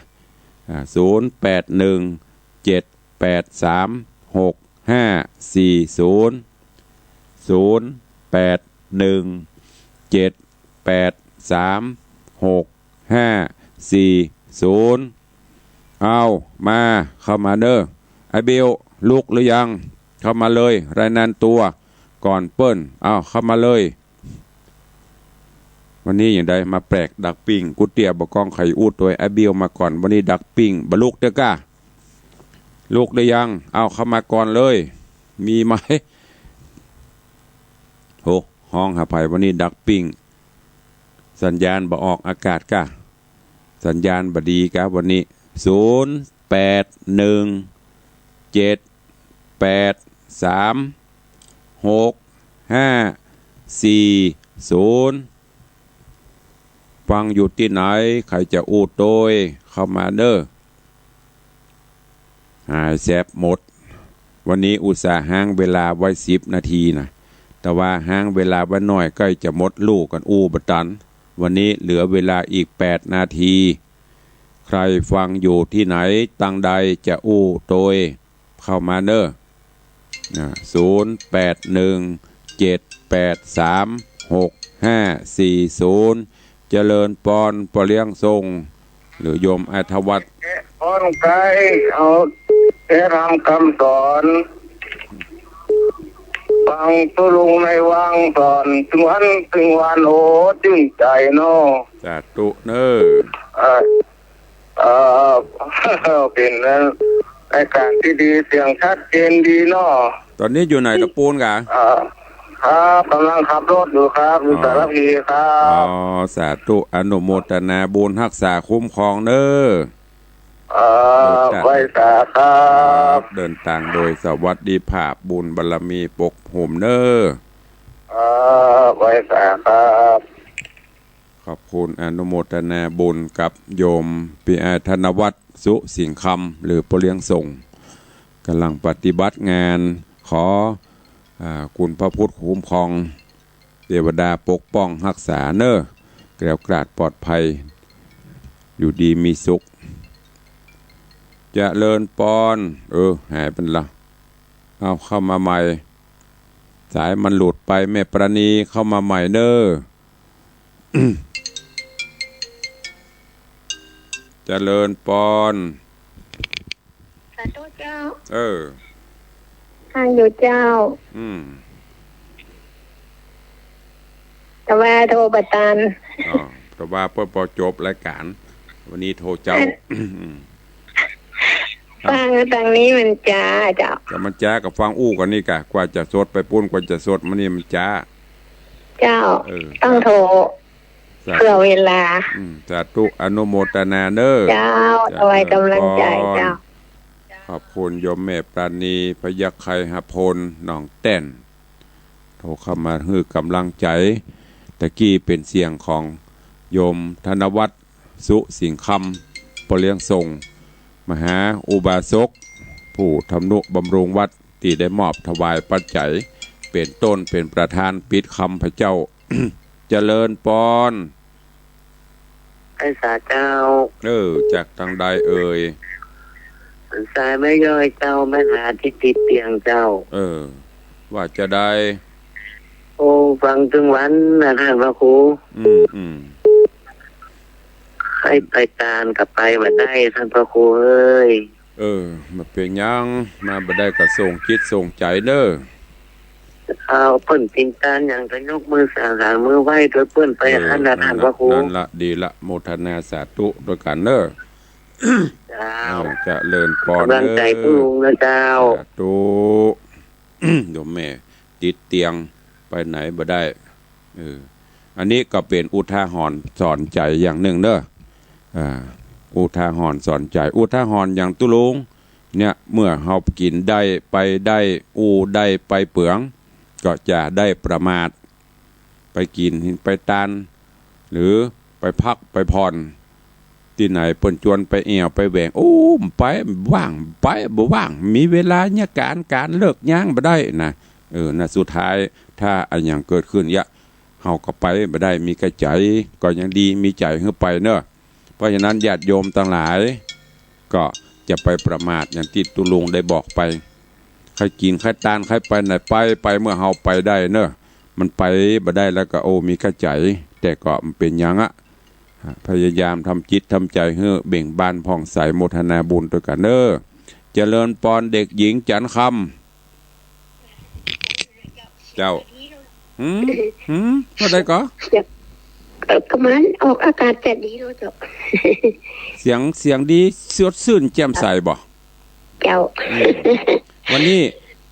อ่า ศูนย์แปดหนึ่งเจ็ดแปดสามหกห้าสี่ศูนย์ ศูนย์แปดหนึ่งเจ็ดแปดสามหกห้าสี่ศูนย์ เอา มา เข้ามาเน่อ ไอ้บิว ลุกหรือยัง เข้ามาเลย รายงานตั๋วก่อนเปิ้น เอา เข้ามาเลย วันนี้อย่างใดมาแปลกดักปิ้ง กู้เตื้อบ่ก้องใผอู้ตวย ไอ้บิวมาก่อน วันนี้ดักปิ้ง บ่ลุกเตื้อก้า ลุกหรือยัง เอา เข้ามาก่อนเลย มีไหม โห ฮ้องหาใผ วันนี้ดักปิ้ง สัญญาณบ่ออกอากาศก้า สัญญาณบ่ดีก้าวันนี้ ศูนย์แปดหนึ่งเจ็ดแปดสามหกห้าสี่ศูนย์ ฟังอยู่ตี้ไหน ใผจะอู้ตวย เข้ามาเน่อ หายแซบหมด วันนี้อุตส่าห์ฮ้างเวลาไว้สิบนาทีนะ แต่ว่าฮ้างเวลาไว้หน้อยใก้จะหมดลู่กั๋นอู้บ่ตัน วันนี้เหลือเวลาอีกแปดนาที ใผฟังอยู่ตี้ไหน ตังใดจะอู้ตวย เข้ามาเน่อ อ่า ศูนย์แปดหนึ่งเจ็ดแปดสามหกห้าสี่ศูนย์ เจริญปอน ป้อเลี้ยงส่ง หรือโยมอาทวัฒน์ ปอนไกล เอา แนะนำคำสอน ฟังตุ๊ลุงในวังสอน ตึงวันตึงวัน โอ้ จื้นใจ๋เนาะ สาธุเน่อ เอ่อ เอ่อ เป๋นรายก๋านตี้ดี เสียงชัดเจนดีเนาะ ต๋อนนี้อยู่ไหน ตะปูนกา เอ่อ ครับ ก่ำลังขับรถอยู่ครับ อยู่ อ๋อ สารภีครับ อ๋อ สาธุ อนุโมทนาบุญ ฮักษาคุ้มครองเน่อ เอ่อ เออ จ้ะ ไหว้สาครับ เดินตางโดยสวัสดิภาพ บุญบารมีปกโฮมเน่อ เอ่อ ไหว้สาครับ ขอบคุณอนุโมทนาบุญกับโยมปีอาธนวัฒน์ สุสิงห์คำ หรือป้อเลี้ยงส่ง ก่ำลังปฏิบัติงาน ขอ อ่า คุณพระพุทธคุ้มครอง เตวดาปกป้องฮักษาเน่อ แคล้วคลาดปลอดภัย อยู่ดีมีสุข เจริญปอน เออ หายไปละ เอาเข้ามาใหม่ สายมันหลุดไป แม่ปราณีเข้ามาใหม่เน่อ เจ จริญปอน สาธุเจ้า เออ ฟังอยู่เจ้า อืม แต่ว่าโทรบ่ตัน อ๋อ แต่ว่าเปิ้นปอจบรายก๋าน วันนี้โทรเจ้า ฟังตางนี้มันจ๊าเจ้า แต่มันจ๊าก็ฟังอู้ก่อนนี่ก่ะ กว่าจะสดไปปู๊น กว่าจะสดมานี่มันจ๊า เจ้า เออ ต้องโทร สาธุ เผื่อเวลา อืม สาธุ อนุโมทนาเน้อ เจ้า เจ้า ถวายก๋ำลังใจ๋ เจ้า ขอบคุณโยมแม่ปราณี พยัคฆ์ไคหพล หนองแต้น โทรเข้ามาหื้อก๋ำลังใจ๋ ตะกี้เป๋นเสียงของโยมธนวัฒน์ สุสิงห์คำ ป้อเลี้ยงส่ง มหาอุบาสก ผู้ทำนุบำรุงวัด ตี้ได้มอบถวายปัจจัย เป๋นต้นเป๋นประธานปิดคำพระเจ้า เจริญปอน ไพศาลเจ้า เออ จากตางใดเอ่ย สายแม่ย้อยเจ้า มาหาตี้ติดเตียงเจ้า เออ ว่าจะใด โอ้ ฟังตึงวันนะต้านพระครู อืม อืม ใค่ไปตานก็ไปบ่ได้ ต้านพระครูเอ้ย เออ บ่เป๋นหยัง มาบ่ได้ก็ส่งจิตส่งใจ๋เน้อ เอาเปิ้นกิ๋นตานหยังก็ยกมือสร้างหางมือไหว้ตวยเปิ้นไป เออ อั้นนะ ต้านพระครู นั่นละ ดีละ โมทนาสาธุตวยกั๋นเน้อ เจ้า อ้าว เจริญปอน ก๋ำลังใจ๋ เออ กู้ลุงนะเจ้า สาธุ โยมแม่ติดเตียง ไปไหนบ่ได้ เออ อันนี้ก็เป๋นอุทาหรณ์สอนใจ๋อย่างนึ่งเน้อ อ่า อุทาหรณ์สอนใจ๋ อุทาหรณ์อย่างตุ๊ลุงเนี่ย เมื่อเฮากิ๋นได้ ไปได้ อู้ได้ ไปเปือง ก็จะได้ประมาท ไปกิ๋น ไปตาน หรือไปพัก ไปผ่อน ตี้ไหนเปิ้นจวนไปแอ่ว ไปแหว่ง โอ้ บ่ไป บ่ว่าง บ่ไป บ่ว่าง มีเวลาเยียะก๋าน ก๋านเลิกย้างบ่ได้นะ เออ นะ สุดท้าย ถ้าอะหยังเกิดขึ้นเยียะ เฮาก็ไปบ่ได้ มีก้าใจ๋ ก็ยังดี มีใจ๋หื้อไปเน้อ เพราะฉะนั้นญาติโยมตังหลาย ก็จะไปประมาทอย่างตี้ตุ๊ลุงได้บอกไป ใค่กิ๋น ใค่ตาน ใค่ไปไหนไป ไปเมื่อเฮาไปได้เน้อ มันไปบ่ได้แล้วก็ โอ้ มีก้าใจ๋ แต่ก็บ่เป๋นหยังอะ พยายามทำจิตทำใจ๋หื้อเบ่งบานผ่องใส โมทนาบุญตวยกั๋นเน้อ เจริญปอนเด็กหญิงจันทร์คำ เจ้า หืม หืม ว่าใดก่อ เอ่อ ก็มันออกอากาศจะดีแล้วเจ้า เสียง เสียงดี สดชื่นแจ่มใสบ่ เจ้า อืม วันนี้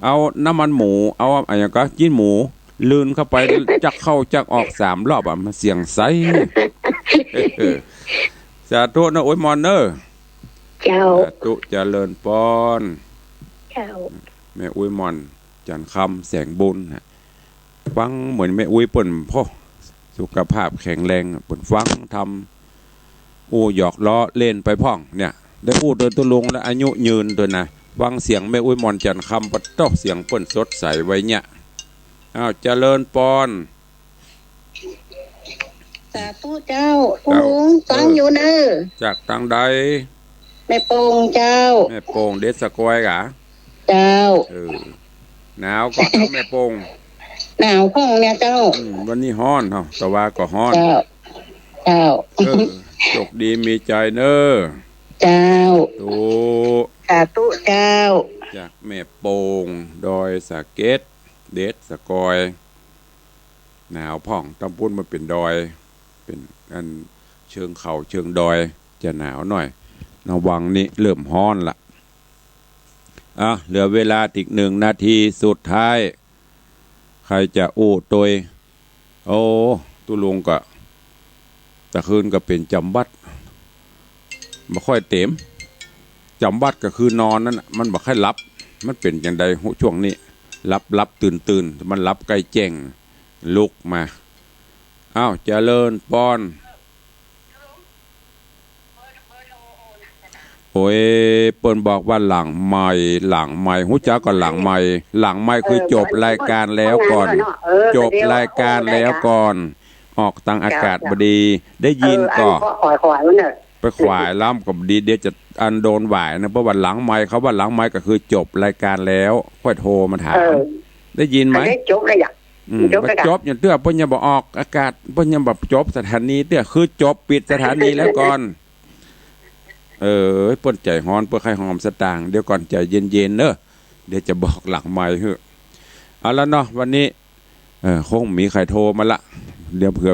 เอาน้ำมันหมู เอาอะหยังก่อ จิ๊นหมู ลื่นเข้าไป จักเข้าจักออกสามรอบอะ มันเสียงใส สาธุนะ อวยมอนเน้อ เจ้า สาธุ เจริญปอน เจ้า แม่อุ๊ยมอน จันทร์คำ แสงบุญนะ ฟังเหมือนแม่อุ๊ยเปิ้น โอ้ สุขภาพแข็งแรง เปิ้นฟังธรรม อู้หยอกล้อเล่นไปพ่องเนี่ย ได้อู้ตวยตุ๊ลุงแล้วอายุยืนตวยนะ ฟังเสียงแม่อุ๊ยมอนจันทร์คำ ปะโต๊ะ เสียงเปิ้นสดใสไว้เนี่ย อ้าว เจริญปอน สาธุเจ้า เจ้า ลุง ฟังอยู่เน้อ จากตางใด แม่โป่งเจ้า แม่โป่ง เดชสะกอยก๋า เจ้า เออ หนาวก่อตางแม่โป่ง หนาวพ่องเนี่ยเจ้า อืม วันนี้ฮ้อนเนาะ แต่ว่าก็ฮ้อน เจ้า เจ้า เออ โชคดีมีใจ๋เน้อ เจ้า สาธุ สาธุเจ้า จากแม่โป่ง ดอยสะเก็ด เดชสะกอย หนาวพ่อง ตางปู๊นมันเป๋นดอย เป๋นอันเชิงเขาเชิงดอย จะหนาวหน่อย นะ วังนี้เริ่มฮ้อนละ อ่ะ เหลือเวลาอีกหนึ่งนาทีสุดท้าย ใผจะอู้ตวย โอ้ ตุ๊ลุงก็ ตะคืนก็เป๋นจำวัด บ่ค่อยเต๋ม จำวัดก็คือนอนนั่นน่ะ มันบ่ค่อยหลับ มันเป๋นจังใดฮู้ ช่วงนี้ หลับๆ ตื่นๆ มันหลับใก้แจ้ง ลุกมา อ้าว เจริญปอน โอ้ย เปิ้นบอกว่าหลังไมค์ หลังไมค์ ฮู้จักก่อหลังไมค์ หลังไมค์คือ เออ จบรายการแล้วก่อน เออ จบรายการแล้วก่อน ออกตางอากาศบ่ดี ได้ยินก่อ เออ อันก็ขวายๆ มันเน่อะ ไปขวายล้ำก็บ่ดี เดี๋ยวจะอันโดนหวายนะ เพราะว่าหลังไมค์ คำว่าหลังไมค์ก็คือจบรายการแล้ว ค่อยโทรมาถาม เออ ได้ยินไหม อันนี้จบแล้วจ้ะ อืม จบแล้วจ้ะ บ่จบอย่างเตื้อ เปิ้นยังบ่ออกอากาศ เปิ้นยังบ่จบสถานีเตื้อ คือจบปิดสถานีแล้วก่อน เออ เปิ้นใจ๋ฮ้อน เปิ้นใค่หอมสตางค์ เดี๋ยวก่อน ใจ๋เย็นๆ เน้อ เดี๋ยวจะบอกหลังไมค์หื้อ เอาละเนาะ วันนี้ เออ คงมีใผโทรมาละ เดี๋ยวเผื่อ